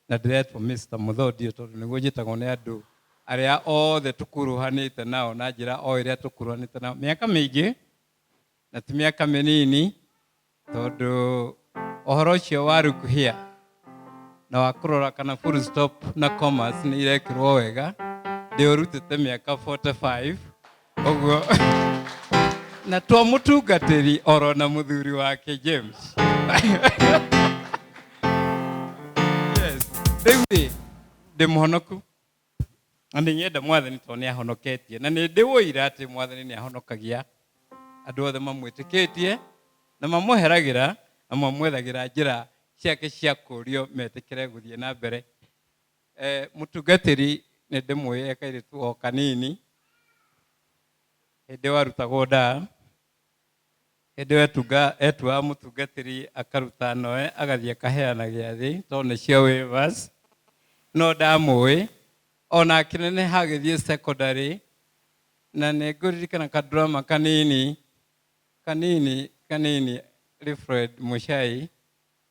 na ndĩretwo Mr Mũthondio tondũ nĩguo njĩtagwo nĩ andũ arĩa othe tũkuruhanĩte nao na njĩra o ĩrĩa tũkuruhanĩte nao mĩaka mĩingĩ na ti mĩaka mĩnini, tondũ ũhoro ũcio wa rukuhia na wa kũrora kana full stop na commas nĩ irekĩrwo wega ndĩũrutĩte mĩaka 45 ũguo na twa mũtungatĩri oro na mũthuri wake James. Rĩu rĩ, ndĩ mũhonoku na nĩ nyenda mwathani tondũ nĩ ahonoketie, na nĩ ndĩ ũira atĩ mwathani nĩ ahonokagia andũ othe mamwĩtĩkĩtie na mamweheragĩra na mamwethagĩra njĩra ciake cia kũũrio metĩkĩre gũthiĩ na mbere. Mũtungatĩri nĩ ndĩmũĩ e kairĩtu o kanini, hĩndĩ ĩyo arutagwo ndaa, hĩndĩ ĩyo etuaga mũtungatĩri akaruta noe agathiĩ akaheana gĩathĩ tondũ nĩcio waivers, no ndamũĩ ona akĩneneha agĩthiĩ secondary, na nĩ ngũririkana ka drama kanini kanini kanini Alfred Muchai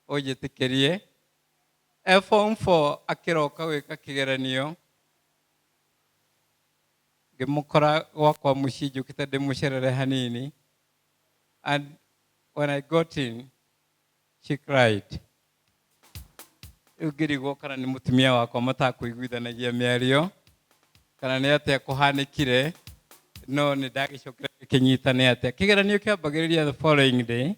ũnjĩtĩkĩrie. E form 4 akĩroka gwĩka kĩgeranio, ngĩmũkora gwakwa mũciĩ njũkĩte ndĩmũcerere hanini, and when I got in she cried. Rĩu ngĩrigwo kana nĩ mũtumia wakwa matakũiguithanagia mĩario kana nĩ atĩa kũhanĩkire, no nĩ ndagĩcokire gĩkĩnyita nĩ atĩa. Kĩgeranio kĩambagĩrĩria the following day,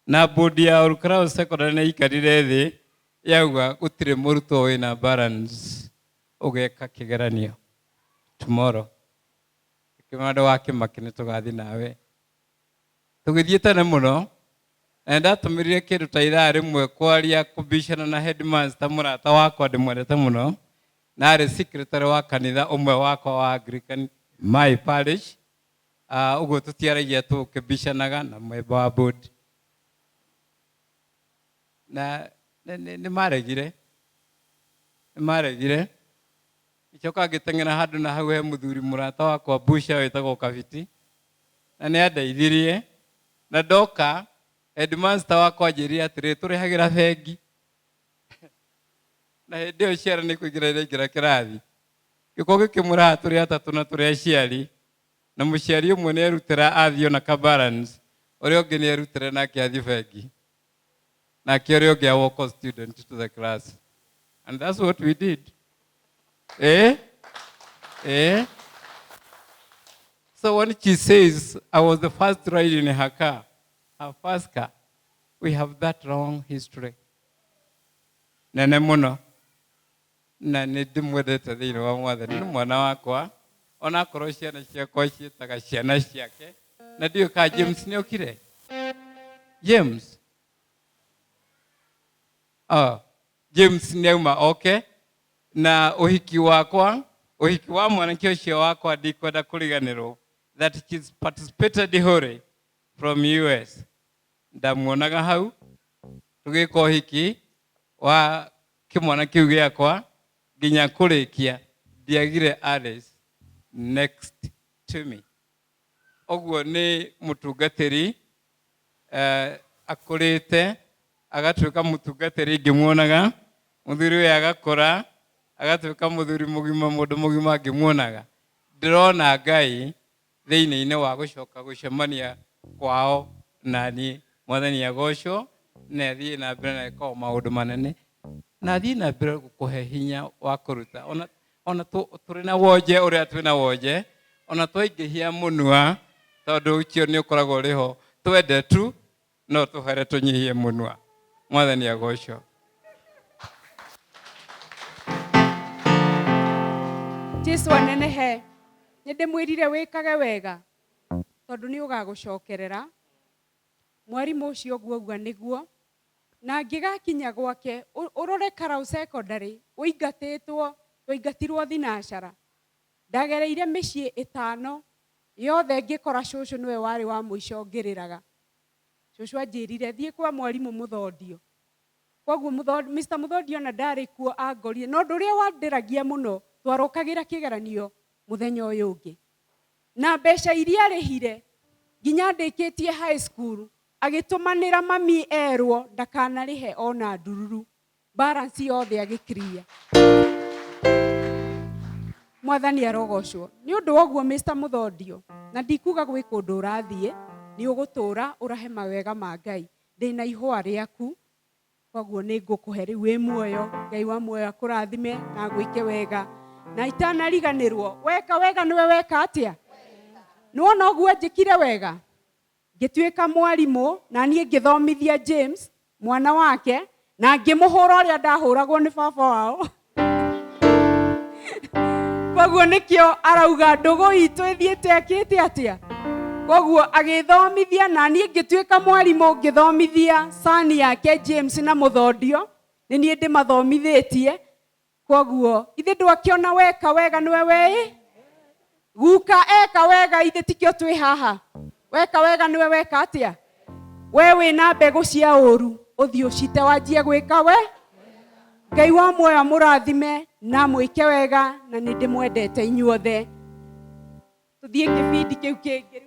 na board ya Olkalou Secondary nĩ ikarire thĩ yauga gũtirĩ mũrutwo wĩna balance ũgeka kĩgeranio tomorrow. Ngĩmwĩra ndũgakĩmake nĩ tũgathiĩ nawe. Tũgĩthiĩ tene mũno, na nĩndatũmĩrire kĩndũ ta ithaa rĩmwe kwaria kũbicana na headmaster mũrata wakwa ndĩmwendete mũno, na arĩ secretary wa kanitha ũmwe wakwa wa Anglican my parish. Ũguo tũtiaragia tũkĩbicanaga na member wa board. Na nĩ maregire, nĩ maregire. Ngĩcoka ngĩteng'era handũ na hau he mũthuri mũrata wakwa Busha wĩtagwo Kabiti, na nĩ andeithirie, na ndoka headmaster wakwa anjĩrire atĩrĩ, tũrĩhagĩra bengi. Na hĩndĩ ĩyo ciana nĩ kũingĩra iraingĩra kĩrathi. Gĩko gĩkĩmũraha tũrĩ atatũ na tũrĩ aciari, na mũciari ũmwe nĩ erutĩra athiĩ ona ka balance, ũrĩa ũngĩ nĩ erutĩra nake athiĩ bengi, nake ũrĩa ũngĩ a walk student to the class. And that's what we did. Eh? So when she says I was the first to ride in her car, her first car, we have that long history. Nene mũno, na nĩ ndĩmwendete thĩinĩ wa mwathani, nĩ mwana wakwa, onakorwo ciana ciakwa ciĩtaga ciana ciake, na ndiũĩ kana James nĩ okire. James? Oh, James nĩ auma oke, na ũhiki wakwa, ũhiki wa mwanake ũcio wakwa ndikwenda kũriganĩrwo that she's participated wholly from US. Ndamuonaga hau tũgĩka ũhiki wa kĩmwana kĩu gĩakwa nginya kũrĩkia, ndiagire Alice next to me. Ũguo nĩ mũtungatĩri, akũrĩte agatuĩka mũtungatĩri ngĩmuonaga, mũthuri ũyũ agakũra agatuĩka mũthuri mũgima, mũndũ mũgima ngĩmuonaga. Ndĩrona Ngai thĩinĩ-inĩ wa gũcoka gũcemania kwao na niĩ. Mwathani agocwo na athiĩ na mbere na ĩkaga maũndũ manene, na athiĩ na mbere gũkũhe hinya wa kũruta. Ona tũrĩ na wonje ũrĩa twĩna wonje, ona twaingĩhia mũnua, tondũ ũcio nĩ ũkoragwo ũrĩ ho, twende tu no tũhere tũnyihie mũnua. Mwathani agocwo. Jesu anenehe. Nĩ ndĩmwĩrire wĩkage wega tondũ nĩ ũgagũcokerera. Mwarimũ ũcio ũguo ũguo nĩguo, na ngĩgakinya gwake ũrore Karau Secondary ũingatĩtwo, twaingatirwo thinacara. Ndagereire mĩciĩ 5 yothe ngĩkora cũcũ nĩwe warĩ wa mũico ngĩrĩraga. Cũcũ anjĩrire thiĩ kwa mwarimũ Mũthondio. Koguo Mr. Mũthondio ona ndarĩ kuo angorire, na ũndũ ũrĩa wandĩragia mũno, twarokagĩra kĩgeranio mũthenya ũyũ ũngĩ. Na mbeca iria arĩhire nginya ndĩkĩtie high school, agĩtũmanĩra mami erwo ndakanarĩhe ona ndururu, balance yothe agĩclear. Mwathani arogocwo. Nĩ ũndũ wa ũguo Mr. Mũthondio, na ndikuga gwĩ kũndũ ũrathiĩ, nĩ ũgũtũra ũrahe mawega ma Ngai. Ndĩna ihũa rĩaku, koguo nĩ ngũkũhe rĩu wĩ muoyo. Ngai wa muoyo akũrathime na agwĩke wega. Na itanariganĩrwo, weka wega nĩwe weka atĩa? Nĩwona ũguo njĩkire wega? Ngĩtuĩka mwarimũ, na niĩ ngĩthomithia James, mwana wake, na ngĩmũhũra ũrĩa ndahũragwo nĩ baba wao. Koguo nĩkĩo arauga ndũgũ itũ ĩthiĩte akĩte atĩa. Koguo agĩthomithia na niĩ ngĩtuĩka mwarimũ ngĩthomithia sani yake James na Mũthondio, nĩ niĩ ndĩmathomithĩtie. Koguo ithe ndwakĩona weka wega nĩwe wei guka eka wega ithe tikĩo twĩ haha. Weka wega nĩwe weka atĩa. We wĩna mbegũ cia ũru ũthiĩ ũcite wanjie gwĩka we. Ngai wa muoyo amũrathime na mwĩke wega na nĩ ndĩmwendete inyuothe. Tũthiĩ kĩbindi kĩu kĩngĩ.